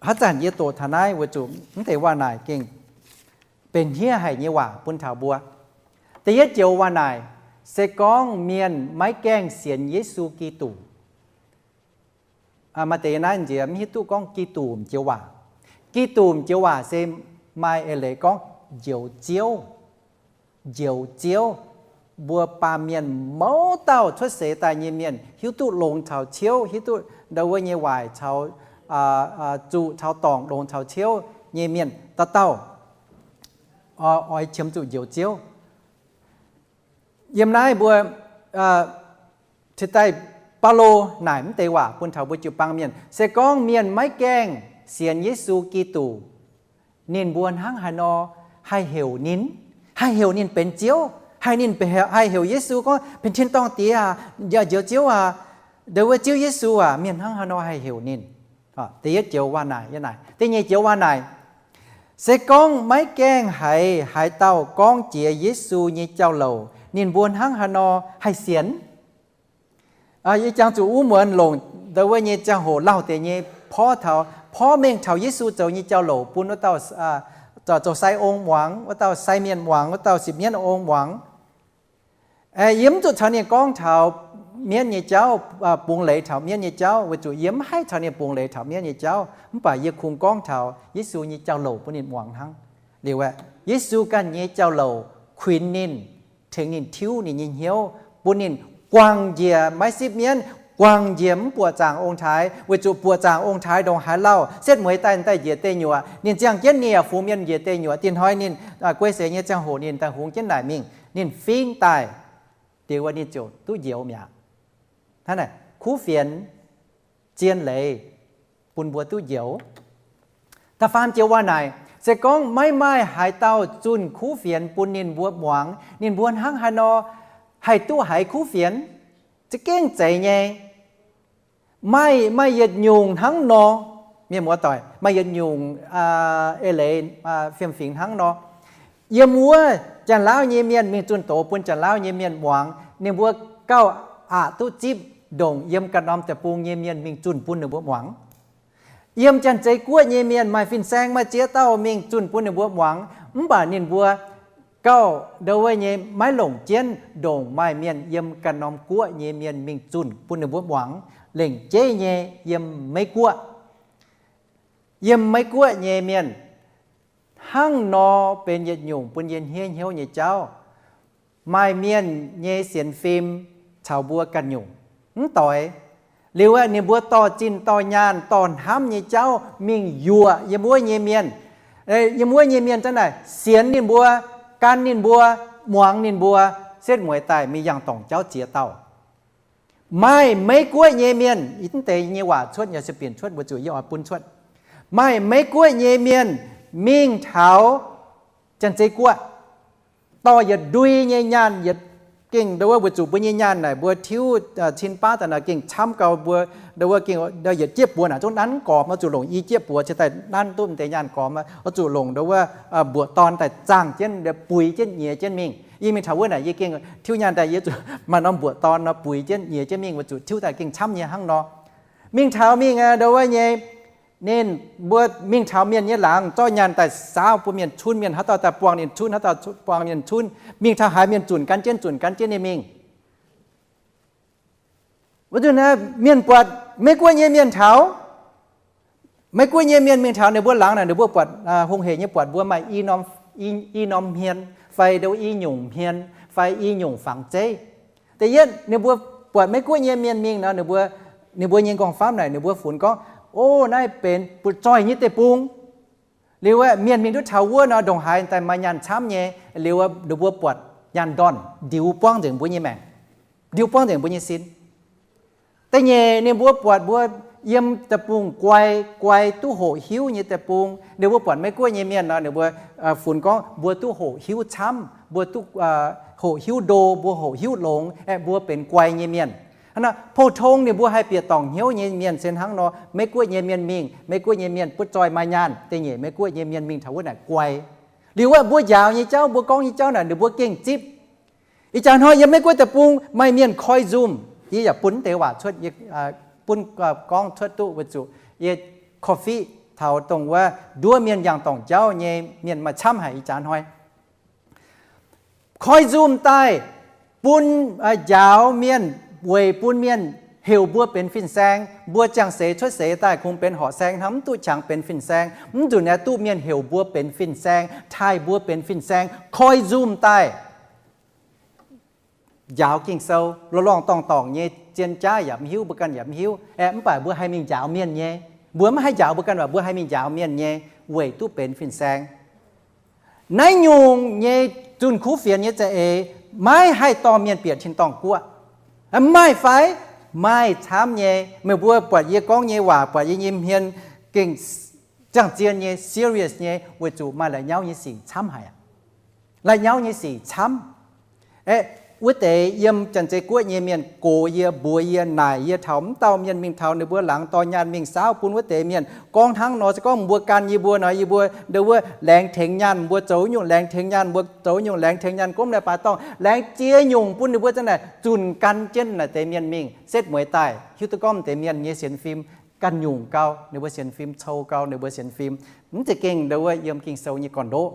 Haaix zanc yie doqc taux naaiv weic zuqc mv deix waac naaic gengh benx hniev haic nyei waac bun taux mbuo. Da'yietv joux waac naaic, se gorngv mienh maiv gaengh sienx Yesu Giduc. Maaih deix naaiv nziex mv hiuv duqv gorngv Giduc m'joux waac. Giduc m'joux waac se maaih eix leiz gorngv Njoux Ziouv. Njoux Ziouv. Mbuo baamh mienh mouz dauh cuotv seix daaih nyei mienh hiuv duqv longx caux ciouv, hiuv duqv ndau wuov nyei waaic caux zuqc caux dorngc longx caux ciouv nyei mienh dauh dauh oix qiemx zuqc Njoux Ziouv. Yiem naaiv mbuo ciex daaih Baulo naaic mv deix waac bun taux mbuo jiu-baang mienh. Se gorngv mienh maiv gaengh sienx Yesu Giduc, ninh mbuo hnangv haaix nor haih heuc ninh, haih heuc ninh benx Ziouv, haih ninh, haih heuc Yesu gorngv, Benx tin-dorngh Diex aac, Njoux Ziouv aac, ndongc wuov Ziouv Yesu aac, mienh hnangv haaix nor haih heuc ninh? Da'yietv joux waac naaic, da'nyeic joux waac naaic, se gorngv maiv gaengh haiz haaix dauh gorngv jiex Yesu nyei jauv-louc, ninh mbuo hnangv haaix nor haih sienx? Yie jangx zuqc wuov muonz longc ndongc wuov nyei ziangh hoc lauh deix nyei porv taux, porv mengh taux Yesu zoux nyei jauv-louc bun wuov dauh zoux sai ong muangx, wuov dauh sai mienh muangx, wuov dauh sipv mienv ong muangx. Yie mv zuqc caux ninh gorngv taux mienv nyei jauv, bungx leiz taux mienv nyei jauv, weic zuqc yie mv haih caux ninh bungx leiz taux mienv nyei jauv. Mv baac yie kungx gorngv taux Yesu nyei jauv-louc bun ninh muangx hnangv. Liuz aeqv, Yesu ganh nyei jauv-louc kuinx ninh, tengx ninh tiuv ninh nyei hnyouv, bun ninh guangc njiec maiv sipv mienv, guangc njiec mv buoqc zaangc ong-taaix, weic zuqc buoqc zaangc ong-taaix ndongc haaix lauh, setv mueiz daaih daaih njiec deic nyuoqc, ninh ziangh jienv nie fungx mienh njiec deic nyuoqc. Dinh hnoi ninh guei seix nyei ziangh hoc ninh daaih hungx jienv naaic mingh, ninh fingx daaih, diex wuov ninh ziouc duqv njoux mi'aqv. Hnangv naaic kuv fienx, zien leiz bun mbuo duqv njoux. Da'faam joux waac naaic, se gorngv maiv maaih haaix dauh zunh kuv fienx bun ninh mbuo muangx, ninh mbuo hnangv haaix nor haih duqv haiz kuv fienx? Za'gengh zeiz nyei. Maaih, maaih yietc nyungc hnangv nor, mienh muoz-doic, maaih yietc nyungc eix leiz fiem-fingx hnangv nor. Yiem wuov Janx-Laauv nyei mienh mingh zunh doz bun Janx-Laauv nyei mienh muangx, ninh mbuo gauh aqc duqv zipv ndongc yiem ganh norm deic-bung nyei mienh mingh zunh bun ninh mbuo muangx. Yiem Janx-Zei Guoqv nyei mienh maaih fin-saeng maaih ziex dauh mingh zunh bun ninh mbuo muangx, mv baac ninh mbuo gauh ndongc wuov nyei maiv longc jienv ndongc maaih mienh yiem ganh norm guoqv nyei mienh mingh zunh bun ninh mbuo muangx. Lengc jeiv nyei yiem Meiv Guoqv, yiem Meiv Guoqv nyei mienh hnangv nor benx yietc nyungc bun yie hniev hnyouv nyei jauv. Maaih mienh nyei sienx fim caux mbuo ganh nyungc mv doix. Liuz aeqv, ninh mbuo dorh zinh dorh nyaanh dorh hnamv nyei jauv mingh yuoqc yiem wuov nyei mienh. Yiem wuov nyei mienh zanc naaic sienx ninh mbuo, gan ninh mbuo, muangx ninh mbuo, setv mueiz daaih mingh yangh dorngc jauv ziex dauh. Maaih Meiv Guoqv nyei mienh, ih deix nyei waac cuotv yaac se bienh cuotv, weic zuqc yie oix bun cuotv. Maaih Meiv Guoqv nyei mienh mingh taux Janx-Zei Guoqv, dorh yietc ndui nyei nyaanh, yietc gengh ndau wuov, weic zuqc mbuo nyei nyaanh naaic mbuo tiuv cin baav daaih naaic gengh camv gau mbuo, ndau wuov gengh yietc jieqv buoz naaic zungv nanv gormx, oix zuqc longc i jieqv buoz cingx daaih nanv duqv deix nyaanh gormx, oix zuqc longc ndau wuov mbuoqc dorn daaih zaangh jienv, buix jienv nyiex jienv mingh. Yie mingh taux wuov naaic yie gengh tiuv nyaanh daaih yie zuqc maaih norm mbuoqc dorn nor buix jienv nyiex jienv mingh, weic zuqc tiuv daaih gengh camv nyei hnangv nor. Mingh taux mingh ndau wuov nyei, ninh mbuo mingh taux mienh nyei laangz zorqv nyaanh daaih saauv bun mienh cunv, mienh haaix dauh daaih buangh ninh cunv, haaix dauh buangh mienh cunv, mingh taux haaix mienh zunc gan jienv, zunc gan jienv ninh mingh. Wuov zanc naaic mienh buatc Meiv Guoqv nyei mienh taux, Meiv Guoqv nyei mienh mingh taux ninh mbuo laangz naaic, ninh mbuo buatc hungh heic nyei buatc mbuo maaih i norm hmien, fai ndau i nyungc hmien, fai i nyungc fangx zeiv. Da'yietv ninh mbuo buatc Meiv Guoqv nyei mienh mingh nor, ninh mbuo, ninh mbuo nyei nqorngv-famv naaic ninh mbuo funx gorngv, O, naaiv benx butv-zoih nyei deic-bung. Liuz aeqv, mienh mingh duqv taux wuov nor, ndongc haaix daaih maaih nyaanh camv nyei. Liuz ninh mbuo buatc nyaanh ndorn ndiux buangv nzengc mbuo nyei maengc, ndiux buangv nzengc mbuo nyei sin. Da'nyeic ninh mbuo buatc mbuo yiem deic-bung guai, guai duqv hoqc hiuv nyei deic-bung. Ninh mbuo buatc Meiv Guoqv nyei mienh nor, ninh mbuo funx gorngv mbuo duqv hoqc hiuv camv, mbuo duqv hoqc hiuv ndo, mbuo hoqc hiuv longx, aeqv, mbuo benx guai nyei mienh. Hnangv naaic, pou-tong ninh mbuo haih bieqc dorngc hnyouv nyei mienh se hnangv nor. Meiv Guoqv nyei mienh mingh, Meiv Guoqv nyei mienh butv-zoih maaih nyaanh. Da'nyeic, Meiv Guoqv nyei mienh mingh taux wuov naaic guai. Liuz aeqv, mbuo njaaux nyei jauv, mbuo gorngv nyei jauv naaic ninh mbuo gengh zipv. Ih jaax hnoi yiem Meiv Guoqv deic-bung maaih mienh koi Zoom. Yie yaac bun deix waac cuotv, yie bun gorngv cuotv duqv weic zuqc yie korv-fiqv taux dongh wuov nduov mienh yangh dorngc jauv nyei mienh maaih camv haic ih jaax hnoi. Koi Zoom daaih bun, njaaux mienh, weic bun mienh heuc mbuo benx fin-saeng. Mbuo ziangh seix cuotv seix daaih kungx benx horqc saeng hnangv, mv duqv qangx benx fin-saeng. Mv nzunc aeqv, duqv mienh heuc mbuo benx fin-saeng, taaih mbuo benx fin-saeng. Koi Zoom daaih njaaux Ging-Sou, lorngh lorngh dorngh dorngh nyei, zien jaav yaac mv hiuv, mbuo ganh yaac mv hiuv. Aeqv, mv baac mbuo haih mingh njaaux mienh nyei. Mbuo mv haih njaaux mbuo ganh, mv baac mbuo haih mingh njaaux mienh nyei, weic duqv benx fin-saeng. Naaiv nyungc nyei zunh kuv fienx nyei za'eix, maiv haih dorh mienh bieqc tin-dorngh guoqv. Maaih fai? Maaih, camv nyei. Meih mbuo buatc yie gorngv nyei waac, buatc yie nyei hmien gengh ziangh zien nyei, serious nyei, weic zuqc maaih la'nyauv nyei sic camv haic. La'nyauv nyei sic camv. Aeqv, wuov deix yiem Janx-Zei Guoqv nyei mienh gox yie, mbuox yie, naaic yie taux mv dauh mienh mingh taux ninh mbuo laangz dorh nyaanh mingh saauv bun wuov deix mienh. Gorngv hnangv nor, se gorngv mbuo gan yie mbuo nor, yie mbuo ndo wuov laengz tengx nyaanh, mbuo zoux nyungc laengz tengx nyaanh, mbuo zoux nyungc laengz tengx nyaanh, gorngv naaic baac dorngh laengz ziex nyungc bun ninh mbuo za'naaic zunc gan jienv naaic deix mienh mingh. Setv mueiz daaih hiuv duqv gorngv deix mienh nyei sienx fim ganh nyungc gau, ninh mbuo sienx fim cou gau, ninh mbuo sienx fim mv zeiz gengh ndo wuov yiem Ging-Sou nyei gorn-ndoqv.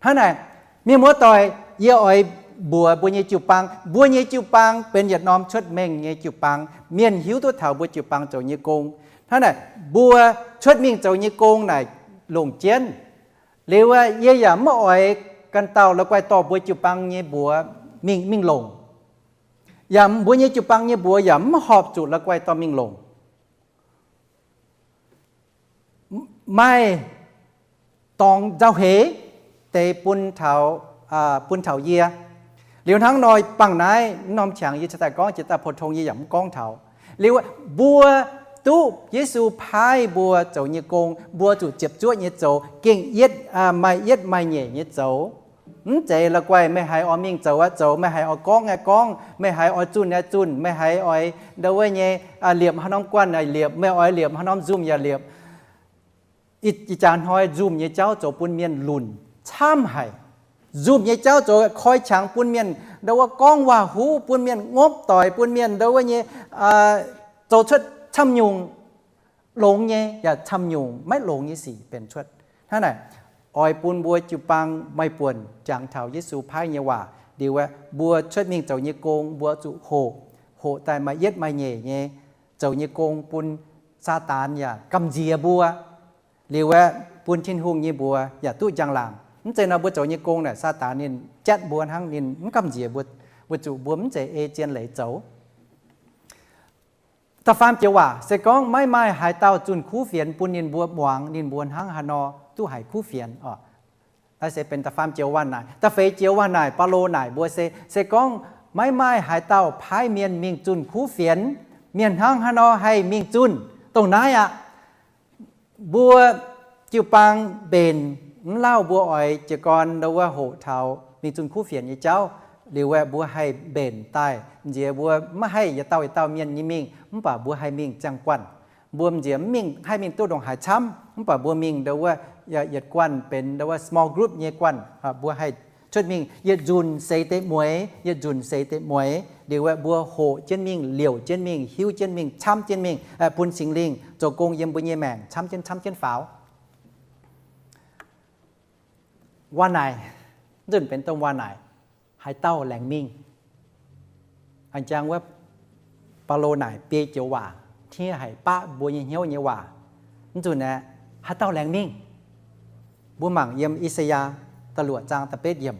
Hnangv naaic, mienh muoz-doic, yie oix mbuox mbuo nyei jiu-baang, mbuo nyei jiu-baang benx yietc norm cuotv mengh nyei jiu-baang. Mienh hiuv duqv taux mbuo jiu-baang zoux nyei gong. Hnangv naaic, mbuo cuotv mingh zoux nyei gong naaic longc jienv. Liuz aeqv, yie yaac mv oix ganh dauh la'guaih dorh mbuo jiu-baang nyei mbuox mingh, mingh longc. Yaac mbuo nyei jiu-baang nyei mbuox yaac mv horpc zuqc la'guaih dorh mingh longc. Maaih dorngx nzauh heix deix bun taux, bun taux yie. Liuz hnangv nor, bangc naaiv norm qangx yie cingx daaih gorngv, jiex daaih pou-tong yie yaac mv gorngv taux. Liuz mbuo duqv Yesu paaiv mbuo zoux nyei gong, mbuo zuqc ziepc zuoqv nyei zoux, gengh yietv, maaih yietv maaih nyeic nyei zoux. Mv zeiz la'guaih meih haiz oix mingh zoux aqv zoux, meih haiz oix gorngv aqv gorngv, meih haiz oix zunh aqv zunh, meih haiz oix ndo wuov nyei liepc haaix norm guanh yaac liepc, meih oix liepc haaix norm nzumh yaac liepc. Ih jaax hnoi nzumh nyei jauv zoux bun mienh lunc camv haic. Nzumh nyei jauv zoux koi qangx bun mienh ndo wuov gorngv waac-huv, bun mienh ngopv doic, bun mienh ndo wuov nyei zoux cuotv camv nyungc longx nyei yaac camv nyungc maiv longx nyei sic benx cuotv. Hnangv naaic, oix bun mbuo jiu-baang maaih buonc jangx taux Yesu paaiv nyei waac. Liuz aeqv, mbuo cuotv mingh zoux nyei gong mbuo zuqc hoqc, hoqc daaih maaih yietv maaih nyeic nyei zoux nyei gong bun Saadaan yaac gamh nziex mbuo. Liuz aeqv, bun Tin-Hungh nyei mbuox yaac duqv njang-laangc. Mv zeiz nor mbuo zoux nyei gong naaic Saadaan ninh jatv mbuo hnangv, ninh mv gamh nziex mbuo, weic zuqc mbuo mv zeiz ei zien leiz zoux. Da'faam joux waac se gorngv maiv maaih haaix dauh zunh kuv fienx bun ninh mbuo muangx ninh mbuo hnangv haaix nor duqv haiz kuv fienx oc. Naaiv se benx da'faam joux waac naaic. Da'feix joux waac naaic, Baulo naaic mbuo se, se gorngv maiv maaih haaix dauh paaiv mienh mingh zunh kuv fienx, mienh hnangv haaix nor haih mingh zunh? Dongh naaiv aqv. Mbuo jiu-baang mbenc, mv lauh mbuo oix jiez gorn ndo wuov hoqc taux mingh zunh kuv fienx nyei jauv. Liuz aeqv, mbuo haih mbenc daaih nziex mbuo maiv haih yietc dauh yietc dauh mienh nyei mingh, mv baac mbuo haih mingh ziangh guanh. Mbuo nziex mv mingh haih mingh duqv ndongc haaix camv, mv baac mbuo mingh ndo wuov yietc guanh benx ndo wuov small group nyei guanh. Mbuo haih cuotv mingh yietc nzunc seix deix mueiz, yietc nzunc seix deix mueiz. Liuz aeqv, mbuo hoqc jienv mingh, liouc jienv mingh, hiuv jienv mingh, camv jienv mingh, bun Singx Lingh zoux gong yiem mbuo nyei maengc camv jienv camv jienv faaux. Waac naaic, nzunc benx domh waac naaic, haaix dauh laengz mingh? A'jang wuov, Baulo naaic biei joux waac, tiev haic baqv mbuo nyei hnyouv nyei waac. Mv nzunc aeqv, haaix dauh laengz mingh? Mbuo mangc yiem I^saa^yaa da'luoqc zaang da'betv yiemc.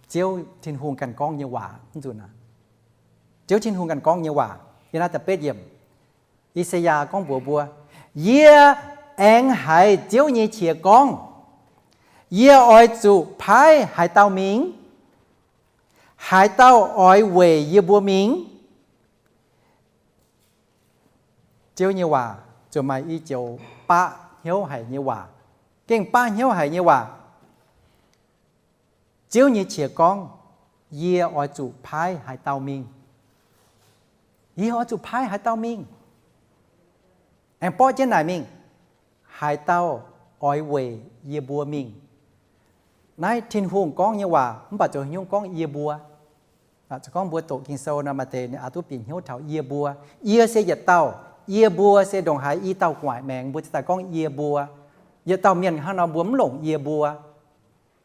Ziouv Tin-Hungh ganh gorngv nyei waac, mv nzunc aac, Ziouv Tin-Hungh ganh gorngv nyei waac, yiem naaiv da'betv yiemc. I^saa^yaa gorngv mbuox mbuo, Yie aengx haiz Ziouv nyei qiex gorngv, Yie oix zuqc paaiv haaix dauh mingh? Haaix dauh oix weic yie mbuo mingh? Ziouv nyei waac ziouc maaih i joux baqv hnyouv haic nyei waac, gengh baqv hnyouv haic nyei waac. Ziouv nyei qiex gorngv, Yie oix zuqc paaiv haaix dauh mingh? Yie oix zuqc paaiv haaix dauh mingh? Aengx borqv jienv naaic mingh, haaix dauh oix weic yie mbuo mingh? Naaiv Tin-Hungh gorngv nyei waac, mv baac zoux haaix nyungc gorngv yie mbuo? Zoux gorngv mbuo doqc Ging-Sou nor, maaih deix ninh oix duqv bieqc hnyouv taux yie mbuo. Yie se yietc dauh, yie mbuo se ndongc haaix i dauh gu'nguaaic maengx, mbuo ziouc daaih gorngv yie mbuo. Yietc dauh mienh hnangv nor mbuo mv longc yie mbuo.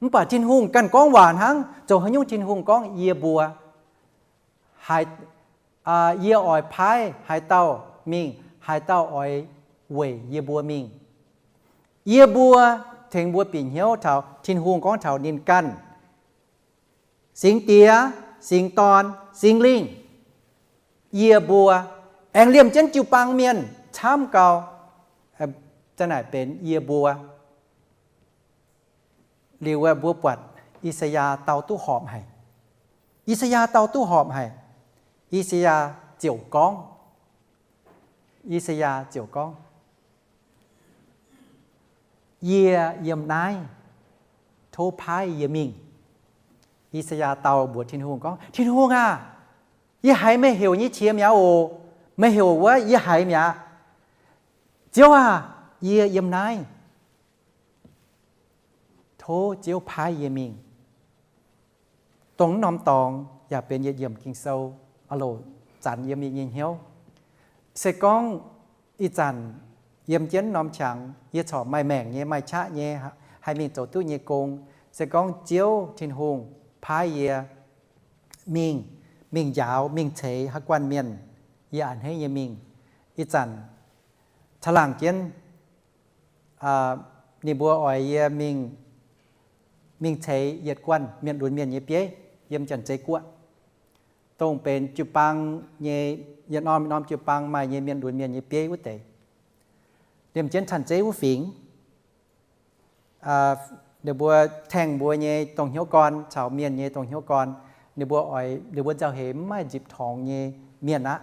Mv baac Tin-Hungh ganh gorngv waac hnangv, zoux haaix nyungc Tin-Hungh gorngv yie mbuo? Haaix, yie oix paaiv haaix dauh mingh, haaix dauh oix weic yie mbuo mingh? Yie mbuo tengx mbuo bieqc hnyouv taux Tin-Hungh gorngv taux ninh ganh, Singx Diex, Singx Dorn, Singx Lingh. Yie mbuo aengx liemh jienv jiu-baang mienh camv gau, za'naaic benx yie mbuo. Liuz aeqv, mbuo buatc I^saa^yaa dau duqv horpc haic. I^saa^yaa dau duqv horpc haic. I^saa^yaa ziouc gorngv, I^saa^yaa ziouc gorngv, Yie yiem naaiv, tov paaiv yie mingh. I^saa^yaa dau mbuox Tin-Hungh gorngv, Tin-Hungh aah! Yie haiz meih heuc nyei qiex mi'aqv oc. Meih heuc wuov yie haiz mi'aqv. Ziouv aah! Yie yiem naaiv, tov Ziouv paaiv yie mingh. Dongh wuov norm dorngx yaac benx yietc yiemc Ging-Sou, aa loc, zanc yiem yie nyei hnyouv. Se gorngv ih zanc yiem jienv norm qangx yie corc maaih maengc nyei, maaih qaqv nyei, haih mingh zoux duqv nyei gong, se gorngv Ziouv Tin-Hungh paaiv yie mingh, mingh njaaux, mingh ceix haaix guanh mienh, yie a'hneiv nyei mingh. Ih zanc caangh laangh jienv ninh mbuo oix yie mingh, mingh ceix yietc guanh mienh lunx mienh nyei bieiv yiem Janx-Zei Guoqv, dongh benx jiu-baang nyei, yietc norm yietc norm jiu-baang maaih nyei mienh lunx mienh nyei bieiv wuov deix. Liemh jienv Chan-Zeiv wuov fingx, ninh mbuo tengx mbuo nyei dongh hnyouv gorn caux mienh nyei dongh hnyouv gorn, ninh mbuo oix, ninh mbuo nzauh heix mv maaih nzipc torngx nyei mienh aqv.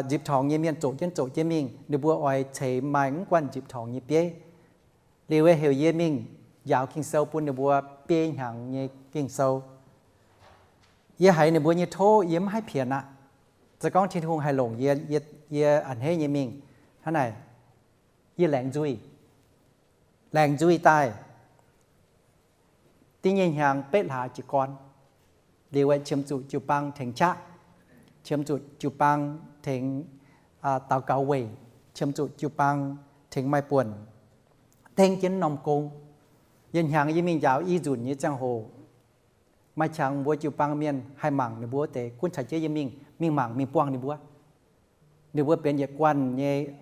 Nzipc torngx nyei mienh zoqc jienv zoqc jienv mingh, ninh mbuo oix ceix maaih mv guanh nzipc torngx nyei bieiv. Liuz heuc yie mingh njaaux Ging-Sou bun ninh mbuo biei hnyangx nyei Ging-Sou. Yie haiz ninh mbuo nyei tov yie mv haih pienx aqv. Se gorngv Tin-Hungh haih longc yie, yie a'hneiv nyei mingh. Hnangv naaic, yie laengz nzuih, laengz nzuih daaih. Da'nyeic hnyangx betv hlaax jiez gorn, liuz aeqv, qiemx zuqc jiu-baang tengx qaqv, qiemx zuqc jiu-baang tengx daux gaux weic, qiemx zuqc jiu-baang tengx maaih buonc, dengv jienv norm gong. Yietc hnyangx yie mingh njaaux i nzunc nyei ziangh hoc, maaih qangx mbuo jiu-baang mienh haih mangc ninh mbuo wuov deix gunv caux jienv yie mingh, mingh mangc, mingh buangh ninh mbuo. Ninh mbuo benx yietc guanh nyei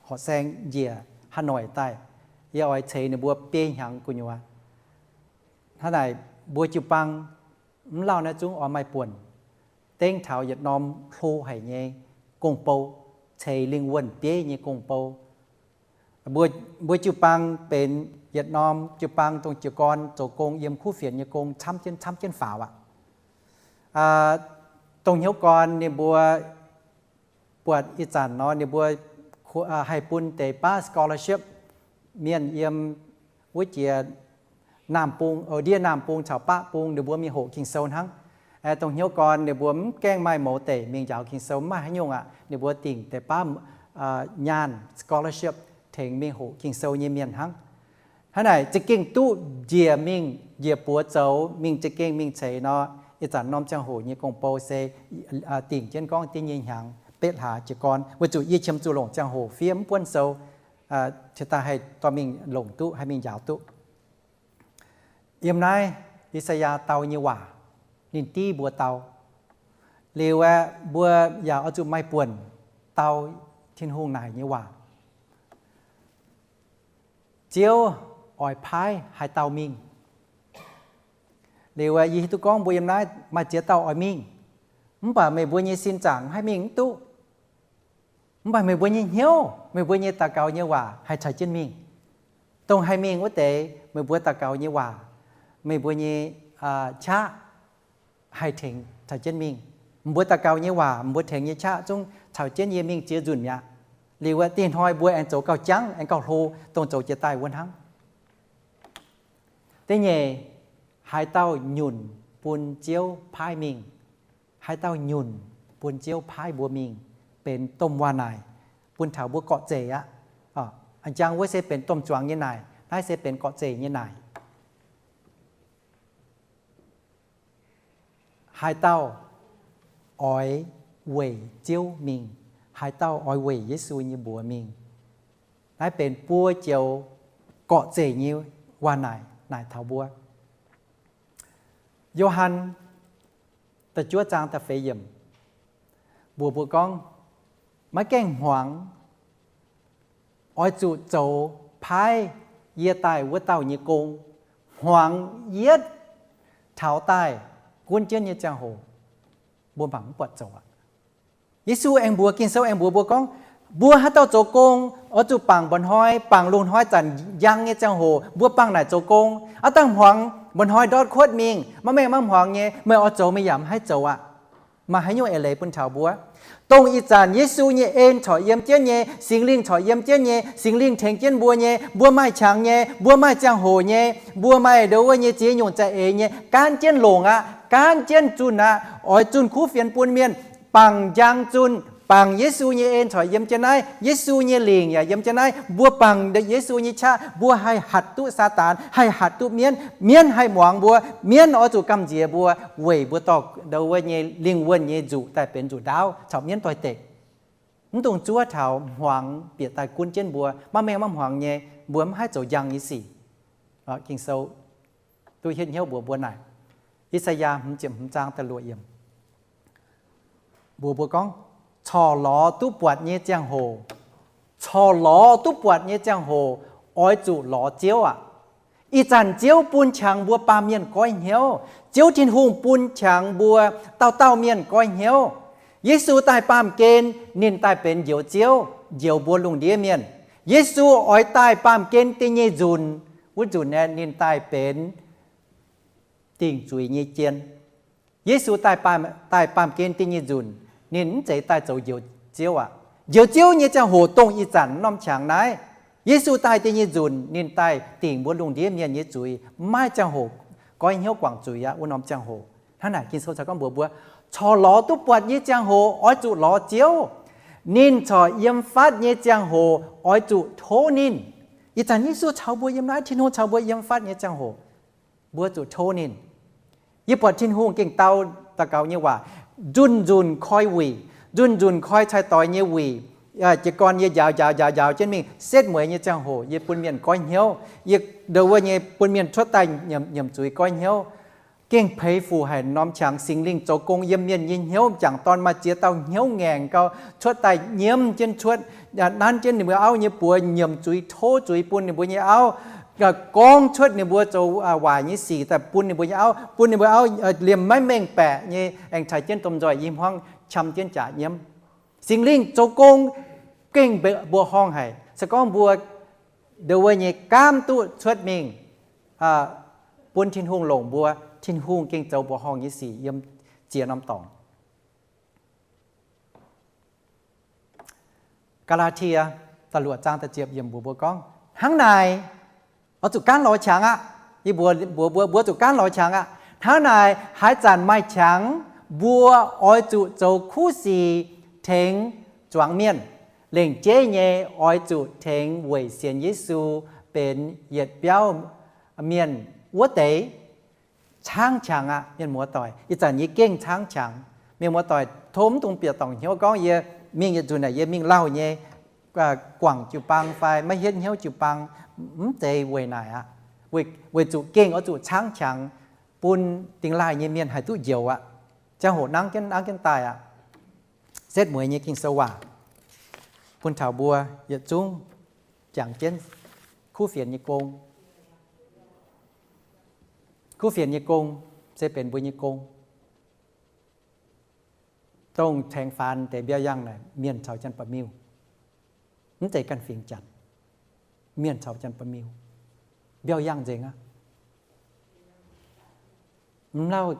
horqc saeng njiec Hà Nội daaih. Yie oix ceix ninh mbuo biei hnyangx gu'nyuoz. Hnangv naaic, mbuo jiu-baang mv lauh naaiv zungv oix maaih buonc dengv taux yietc norm hlo haic nyei gong-bou, ceix lingh wuonh bieiv nyei gong-bou. Mbuo jiu-baang benx yietc norm jiu-baang dongh jiez gorn zoux gong yiem kuv fienx nyei gong camv jienv, camv jienv faaux aqv. Dongh hnyouv gorn ninh mbuo buatc ih zanc nor ninh mbuo haih bun deix baav scholarship mienh yiem wuov jiex Naamh Bung, ndiev Naamh Bung caux Baqv Bung ninh mbuo mingh hoqc Ging-Sou hnangv. Dongh hnyouv gorn ninh mbuo mv gaengh maaih mouz deic mingh njaaux Ging-Sou, mv maaih haaix nyungc aqv. Ninh mbuo dingc deix baav nyaanh scholarship tengx mingh hoqc Ging-Sou nyei mienh hnangv. Hnangv naaic za'gengh duqv njiec mingh, njiec buoz zoux mingh, za'gengh mingh ceix nor, ih zanc norm ziangh hoc nyei gong-bou se dingc jienv gorngv da'nyeic hnyangx betv hlaax jiez gorn, weic zuqc yie qiemx zuqc longc ziangh hoc fiev mv buonv sou, cingx daaih haih dorh mingh longc duqv, haih mingh njaaux duqv. Yiem naaiv I^saa^yaa dau nyei waac, ninh div mbuo dau. Liuz aeqv, mbuo yaac oix zuqc maaih buonc dau Tin-Hungh naaic nyei waac. Ziouv oix paaiv haaix dauh mingh? Liuz aeqv, yie hiuv duqv gorngv mbuo yiem naaiv maaih ziex dauh oix mingh, mv baac meih mbuo nyei sin zaangc haih mingh mv duqv. Mv baac meih mbuo nyei hnyouv, meih mbuo nyei daux gaux nyei waac haih caux jienv mingh. Dongh haih mingh wuov deix, meih mbuo daux gaux nyei waac, meih mbuo nyei qaqv haih tengx caux jienv mingh. Mbuo daux gaux nyei waac, mbuo tengx nyei qaqv zungv caux jienv yie mingh ziex nzunc mi'aqv. Liuz aeqv, dingh hnoi mbuo aengx zoux gauh jangv, aengx gauh hlo, dongh zoux jiex daaih wuov hnangv. Da'nyeic, haaix dauh nyunc bun Ziouv paaiv mingh? Haaix dauh nyunc bun Ziouv paaiv mbuo mingh benx domh waac naaic bun taux mbuo gorqv-zeic aqv? A'jang wuov se benx domh zuangx nyei naaic, naaiv se benx gorqv-zeic nyei naaic. Haaix dauh oix weic Ziouv mingh? Haaix dauh oix weic Yesu nyei mbuox mingh? Naaiv benx buo joux gorqv-zeic nyei waac naaic, naaic taux mbuo. Yo^han da'juov zaang da'feix yiemc mbuox mbuo gorngv, maiv gaengh hmuangx, oix zuqc zoux paaiv yie daaih wuov dauh nyei gong. Hmuangx yietv taux daaih gunv jienv nyei ziangh hoc, mbuo mangc mv buatc zoux aqv. Yesu aengx mbuox, Ging-Sou aengx mbuox mbuo gorngv, mbuo haaix dauh zoux gong, oix zuqc bangc mba'hnoi, bangc loz-hnoi zanc njang nyei ziangh hoc, mbuo bangc naaic zoux gong. Aav dangh hmuangx Mba'hnoi ndortv kuotv mingh, maiv mengh maiv hmuangx nyei, meih oix zoux meih yaac mv haih zoux aqv. Maaih haaix nyungc eix leiz bun taux mbuo? Dongh ih zanc Yesu nyei en corc yiem jienv nyei, Singx Lingh corc yiem jienv nyei, Singx Lingh tengx jienv mbuo nyei, mbuo maaih qangx nyei, mbuo maaih ziangh hoc nyei, mbuo maaih ndo wuov nyei ziex nyungc za'eix nyei, gaanv jienv longc aqv, gaanv jienv zunh aqv, oix zunh kuv fienx bun mienh, bangc njang zunh, bangc Yesu nyei en corc yiem jienv naaiv, Yesu nyei lingc yaac yiem jienv naaiv, mbuo bangc Yesu nyei qaqv, mbuo haih hatc duqv Saadaan, haih hatc duqv mienv, mienv haih muangx mbuo, mienv oix zuqc gamh nziex mbuo, weic mbuo dorh ndo wuov nyei lingh wuonh nyei nzuqc daaih benx nzuqc ndaauv caux mienv doix-dekc. Mv dungx zuov taux hmuangx bieqc daaih gunv jienv mbuo, maiv mengh maiv hmuangx nyei, mbuo mv haih zoux njang nyei sic. Ging-Sou duqv hietv hnyouv mbuox mbuo naaic, I^saa^yaa hmz ziepc hmz zaang da'luoqc yiemc, mbuox mbuo gorngv, corc lorz duqv buatc nyei ziangh hoc, corc lorz duqv buatc nyei ziangh hoc, oix zuqc lorz Ziouv aqv. Ih zanc Ziouv bun qangx mbuo baamh mienh goiv hnyouv. Ziouv Tin-Hungh bun qangx mbuo dauh dauh mienh goiv hnyouv. Yesu daaih baamh gen, ninh daaih benx Njoux Ziouv, njoux mbuo lungh ndiev mienh. Yesu oix daaih baamh gen da'nyeic nzunc, wuov nzunc aeqv, ninh daaih benx dingc zuiz nyei jien. Yesu daaih baamh, daaih baamh gen da'nyeic nzunc, ninh mv zeiz daaih zoux Njoux Ziouv aqv. Njoux Ziouv nyei ziangh hoc dongh ih zanc norm qangx naaiv. Yesu daaih da'nyeic nzunc, ninh daaih dingc mbuo lungh ndiev mienh nyei zuiz, maiv ziangh hoc goiv hnyouv guangc zuiz aqv. Wuov norm ziangh hoc, hnangv naaic Ging-Sou caux gorngv mbuox mbuo, corc lorz duqv buatc nyei ziangh hoc oix zuqc lorz Ziouv. Ninh corc yiem fatv nyei ziangh hoc oix zuqc tov ninh. Ih zanc Yesu caux mbuo yiem naaiv, Tin-Hungh caux mbuo yiem fatv nyei ziangh hoc, mbuo zuqc tov ninh. Yie buatc Tin-Hungh gengh dau daux gaux nyei waac, nzunc nzunc koi wuic, nzunc nzunc koi cai-doix nyei wuic. Jiez gorn yie njaaux njaaux njaaux njaaux jienv mingh setv mueiz nyei ziangh hoc, yie bun mienh goiv hnyouv, yie ndo wuov nyei bun mienh cuotv daaih nyiemc, nyiemc zuiz goiv hnyouv. Gengh peix fuc haic norm qangx, Singx Lingh zoux gong yiem mienh nyei hnyouv, m'jangc dorn maaih ziex dauh hnyouv ngaengc gau, cuotv daaih nyiemv jienv cuotv, nanv jienv ninh mbuo auv nyei buoz, nyiemc zuiz, tov zuiz bun ninh mbuo nyei auv, gorngv cuotv ninh mbuo zoux waaic nyei sic daaih bun ninh mbuo nyei auv, bun ninh mbuo auv liemh maiv mengh baeqc nyei aengx caux jienv domh nzoih i hmuangv qam jienv jaax nyiemv. Singx Lingh zoux gong gengh mbuoqc horngh haic. Se gorngv mbuo ndo wuov nyei gaamv duqv cuotv mingh bun Tin-Hungh longc mbuo, Tin-Hungh gengh zoux mbuoqc horngh nyei sic yiem ziex norm dorngx. Gaa^laa^tie da'luoqc zaang da'ziepc yiemc mbuox mbuo gorngv, hnangv naaic oix zuqc gaanv lorz qangx aqv. Yie mbuox mbuox mbuo, mbuo zuqc gaanv lorz qangx aqv. Hnangv naaic haaix zanc maaih qangx, mbuo oix zuqc zoux kuv sic tengx zuangx mienh. Lengc jeiv nyei oix zuqc tengx weic sienx Yesu benx yietc biauv mienh wuov deix caangv qangx aqv. Mienh muoz-doic, ih zanc yie gengh caangv qangx. Mienh muoz-doic, tov mv dungx bieqc dorngc hnyouv gorngv yie mingh yietc nzunc naaic yie mingh lauh nyei, guangc jiu-baang fai maiv hietv hnyouv jiu-baang. Mv zeiz weic naaic aqv. Weic zuqc gengh oix zuqc caangv qangx bun dingh laaih nyei mienh haih duqv njoux aqv. Ziangh hoc nangv jienv, nangv jienv daaih aqv. Setv mueiz nyei Ging-Sou waac bun taux mbuo yietc zungv jangx jienv kuv fienx nyei gong. Kuv fienx nyei gong se benx mbuo nyei gong. Dongh tengx faanx deix mbiauh yangh naaic mienh caux janx-ba'miuh, mv zeiz ganh fingx Janx. Mienh caux janx-ba'miuh, mbiauh yangh nzengc aqv. Mv lauh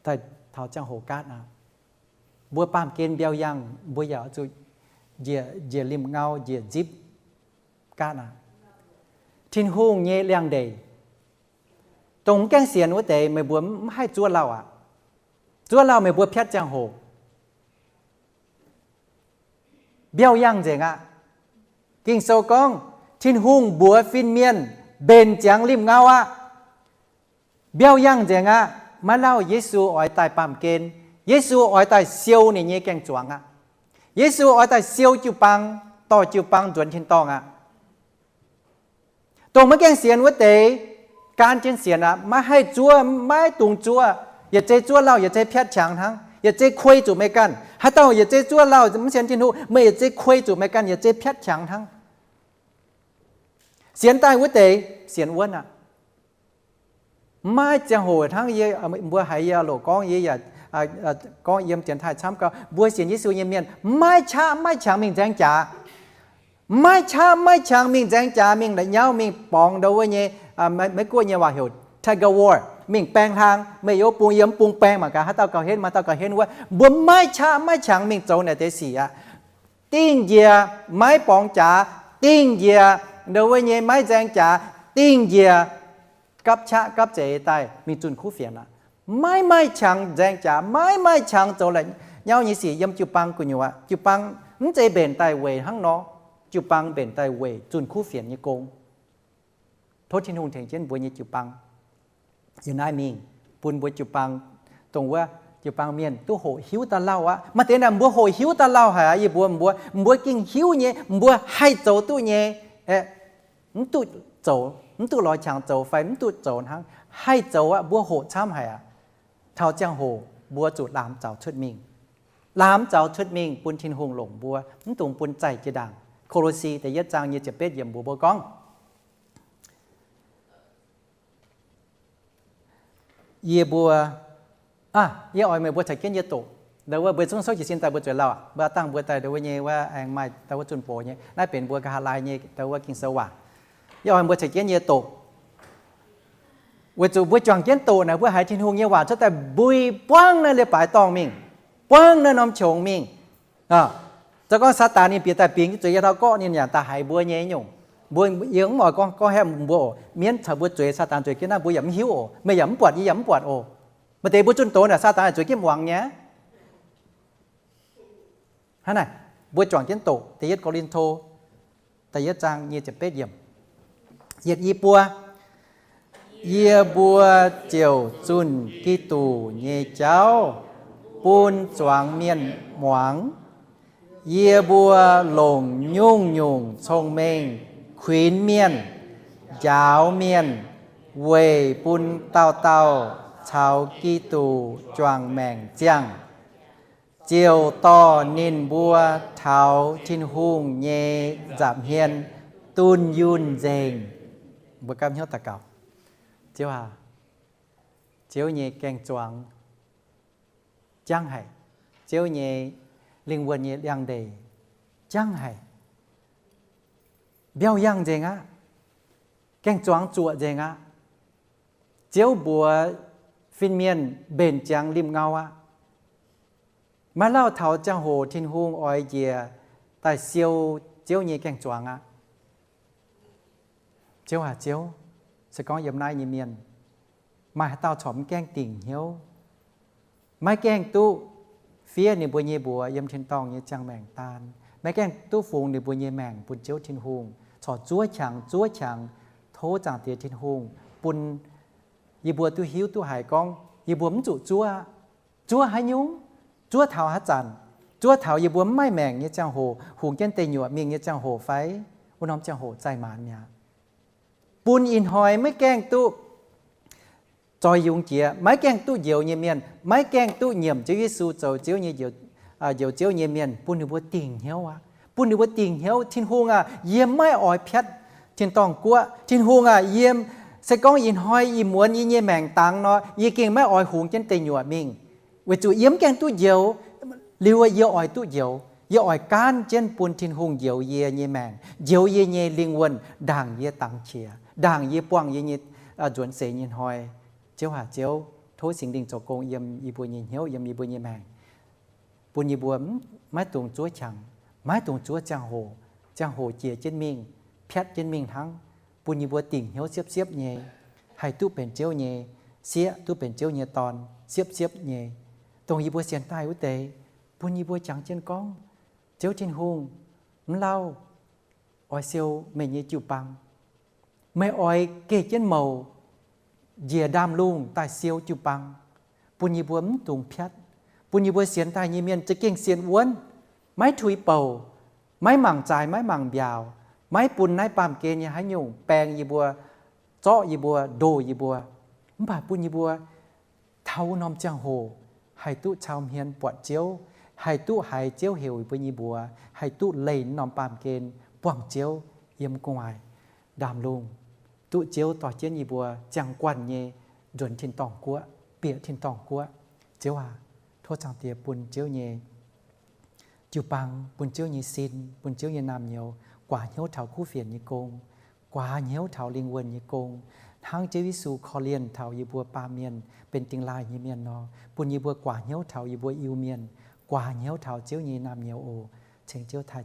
daaih taux ziangh hoc gaatv aqv. Mbuo baamh gen mbiauh yangh, mbuo yaac oix zuqc njiec, njiec limh ngau, njiec nzipv gaatv aqv. Tin-Hungh nyei liangx-ndeic, dongh mv gaengh sienx wuov deix, meih mbuo mv haih zuov lauh aqv. Zuov lauh meih mbuo piatv ziangh hoc. Mbiauh yangh nzengc aqv. Ging-Sou gorngv, Tin-Hungh mbuox fin-mienh, mbenc ziangx limh ngau aqv. Mbiauh yangh nzengc aqv. Maiv lauh Yesu oix daaih baamh gen, Yesu oix daaih siou ninh nyei gaeng-zuangx aqv. Yesu oix daaih siou jiu-baang, dorh jiu-baang nzuonx tin-dorngh aqv. Dongh maiv gaengh sienx wuov deix, gaanv jienv sienx aqv. Maiv haih zuov, maiv dungx zuov. Yietc zei zuov lauh yietc zei piatv qangx hnangv, yietc zei kuei zuqc meih ganh. Haaix dauh yietc zei zuov lauh mv sienx Tin-Hungh, meih yietc zei kuei zuqc meih ganh, yietc zei piatv qangx hnangv. Sienx daaih wuov deix sienx wuonv aqv. Maiv ziangh hoc hnangv yie, mbuo haiz yie loc gorngv, yie yaac gorngv yiem dienx taaih camv gau, mbuo sienx Yesu nyei mienh maiv qaqv maiv qangx mingh nzaeng jaax. Maiv qaqv maiv qangx mingh nzaeng jaax, mingh la'nyauv, mingh borngz ndo wuov nyei, Meiv Guoqv nyei waac heuc take a walk, mingh baeng hlang, meih yiem bung, yiem bung baeng mangc gaax, haaix dauh gauh henv, maaih dauh gauh henv wuov. Mbuo maiv qaqv maiv qangx mingh zoux naaic deix sic aqv. Dingh njiec maiv borngz jaax, dingh njiec ndo wuov nyei maiv nzaeng jaax, dingh njiec gapv qaqv gapv zeiz daaih mingh zunh kuv fienx aqv. Maiv maaih qangx nzaeng jaax, maiv maaih qangx zoux la'nyauv nyei sic yiem jiu-baang gu'nyuoz. Jiu-baang mv zeiz mbenc daaih weic hnangv nor. Jiu-baang mbenc daaih weic zunh kuv fienx nyei gong. Tov Tin-Hungh tengx jienv mbuo nyei jiu-baang. Yiem naaiv mingh bun mbuo jiu-baang, dongh wuov jiu-baang mienh duqv hoqc hiuv daaih lauh aqv. Maaih deix naaic mbuo hoqc hiuv daaih lauh haic aqv. Yie mbuo, mbuo, mbuo gengh hiuv nyei, mbuo haih zoux duqv nyei, aeqv, mv duqv zoux, mv duqv lorz qangx zoux fai mv duqv zoux hnangv, haih zoux aqv, mbuo hoqc camv haic aqv. Taux ziangh hoc mbuo zuqc laamx zaux cuotv mingh. Laamx zaux cuotv mingh bun Tin-Hungh longc mbuo, mv dungx bun zaih jiex ndaangc. Ko^lo^si da'yietv zaang nyic ziepc betv yiemc mbuox mbuo gorngv, yie mbuo, aa, yie oix meih mbuo caux jienv yie doqc. Ndo wuov mbuo zungv souv jiez sin daaih mbuo zueiz lauh aqv. Mbuo dangh mbuo daaih ndo wuov nyei wuov aengx maaih ndo wuov zunh box nyei. Naaiv benx mbuo nqa'haav laai nyei ndo wuov Ging-Sou waac. Yie oix mbuo caux jienv yie doqc. Weic zuqc mbuo juangc jienv doqc naaic, mbuo haiz Tin-Hungh nyei waac cuotv daaih mbui buangv naaiv leiz-baaix dorngh mingh, buangv naaiv norm qongx mingh. Zoux gorngv Saadaan ninh bieqc daaih bingx zueiz yie taux gorqv ninh yaac daaih haiz mbuo nyei nyungc. Mbuo, yie mv oix gorngv, gorngv haeqv mbuo oc. Mienv caux mbuo zueiz, Saadaan zueiz jienv naaiv mbuo yaac mv hiuv oc. Meih yaac mv buatc, yie yaac mv buatc oc. Maaih deix mbuo zunh doz naaic Saadaan zueiz jienv muangx nyei. Hnangv naaic, mbuo juangc jienv doqc da'yietv Ko^lin^to da'yietv zaang nyic ziepc betv yiemc. Yietc i buo, yie mbuo ziouc zunh Giduc nyei jauv bun zuangx mienh muangx. Yie mbuo longc nyungc-nyungc cong-mengh kuinx mienh, njaaux mienh, weic bun dauh dauh caux Giduc juangc maengc ziangh, ziouc dorh ninh mbuo taux Tin-Hungh nyei nza'hmien dunh yunh nzengc. Mbuo gapv hnyouv daux gaux. Ziouv aac, Ziouv nyei gaeng-zuangx jangv haic. Ziouv nyei lingh wuonh nyei liangx-ndeic jangv haic. Mbiauh yangh nzengc aqv. Gaeng-zuangx zuoqc nzengc aqv. Ziouv mbuox fin-mienh mbenc ziangx limh ngau aqv. Maiv lauh taux ziangh hoc Tin-Hungh oix njiec daaih siou Ziouv nyei gaeng-zuangx aqv. Ziouv aac Ziouv, se gorngv yiem naaiv nyei mienh, maaih haaix dauh corc mv gaengh dingc hnyouv, maiv gaengh duqv fiev ninh mbuo nyei mbuox yiem tin-dorngh nyei ziangh maengc daan, maiv gaengh duqv fungx ninh mbuo nyei maengc bun Ziouv Tin-Hungh, corc zuov qangx, zuov qangx, tov Zaangc Diex Tin-Hungh bun yie mbuo duqv hiuv duqv haiz gorngv yie mbuo mv zuqc zuov. Zuov haaix nyungc? Zuov taux haaix zanc? Zuov taux yie mbuo mv maaih maengc nyei ziangh hoc, hungx jienv deic nyuoqc mingh nyei ziangh hoc fai wuov norm ziangh hoc zaih maanz mi'aqv. Bun ih hnoi maiv gaengh duqv zoix yungz jiex, maiv gaengh duqv njoux nyei mienh, maiv gaengh duqv nyiemc Ziouv Yesu zoux Ziouv nyei njoux, njoux Ziouv nyei mienh, bun ninh mbuo dingc hnyouv aqv. Bun ninh mbuo dingc hnyouv, Tin-Hungh aac, yie maiv oix piatv tin-dorngh guoqv. Tin-Hungh aac, yie se gorngv ih hnoi ih muonz yie nyei maengc dangx nor, yie gengh maiv oix hungx jienv deic nyuoqc mingh, weic zuqc yie mv gaengh duqv njoux. Liuz yie oix duqv njoux, yie oix gaanv jienv bun Tin-Hungh njoux yie nyei maengc, njoux yie nyei lingh wuonh, ndaangc yie dangx qiex, ndaangc yie buangh yie nyei nzuonx seix nyei hnoi. Ziouv aac Ziouv, tov Singx Lingh zoux gong yiem yie mbuo nyei hnyouv, yiem yie mbuo nyei maengc, bun yie mbuo maiv dungx zuov qangx, maiv dungx zuov ziangh hoc. Ziangh hoc jiex jienv mingh, piatv jienv mingh hnangv. Bun yie mbuo dingc hnyouv siepv-siepv nyei, haih duqv benx Ziouv nyei sieqv, duqv benx Ziouv nyei dorn siepv-siepv nyei, dongh yie mbuo sienx daaih wuov deix. Bun yie mbuo jangx jienv gorngv, Ziouv Tin-Hungh, mv lauh, oix siou meih nyei jiu-baang. Meih oix geh jienv mouc njiec ndaamv-lungh daaih siou jiu-baang, bun yie mbuo mv dungx piatv, bun yie mbuo sienx daaih nyei mienh za'gengh sienx wuonv, maiv tuix bouc, maiv mangc zaaix, maiv mangc mbiaauc, maiv bun naaiv baamh gen nyei haaix nyungc baeng yie mbuo, zorqv yie mbuo, ndoh yie mbuo. Mv baac bun yie mbuo taux wuov norm ziangh hoc haih duqv cau hmien buatc Ziouv, haih duqv haiz Ziouv heuc yie mbuo nyei mbuox, haih duqv leih norm baamh gen buangh Ziouv yiem gu'nguaaic ndaamv-lungh, duqv Ziouv dorh jienv yie mbuo ziangh guanh nyei nzuonx tin-dorngh guoqv, bieqc tin-dorngh guoqv. Ziouv aac, tov Zaangc Diex bun Ziouv nyei jiu-baang, bun Ziouv nyei sin, bun Ziouv nyei naamh nyouz guaax hnyouv taux kuv fienx nyei gong, guaax hnyouv taux lingh wuonh nyei gong, Hnangv Ziouv Yesu korv-lienh taux yie mbuo baamh mienh benx dingh laaih nyei mienh nor, bun yie mbuo guaax hnyouv taux yie mbuo Iu-Mienh, guaax hnyouv taux Ziouv nyei naamh nyouz oc. Ceng Ziouv taaih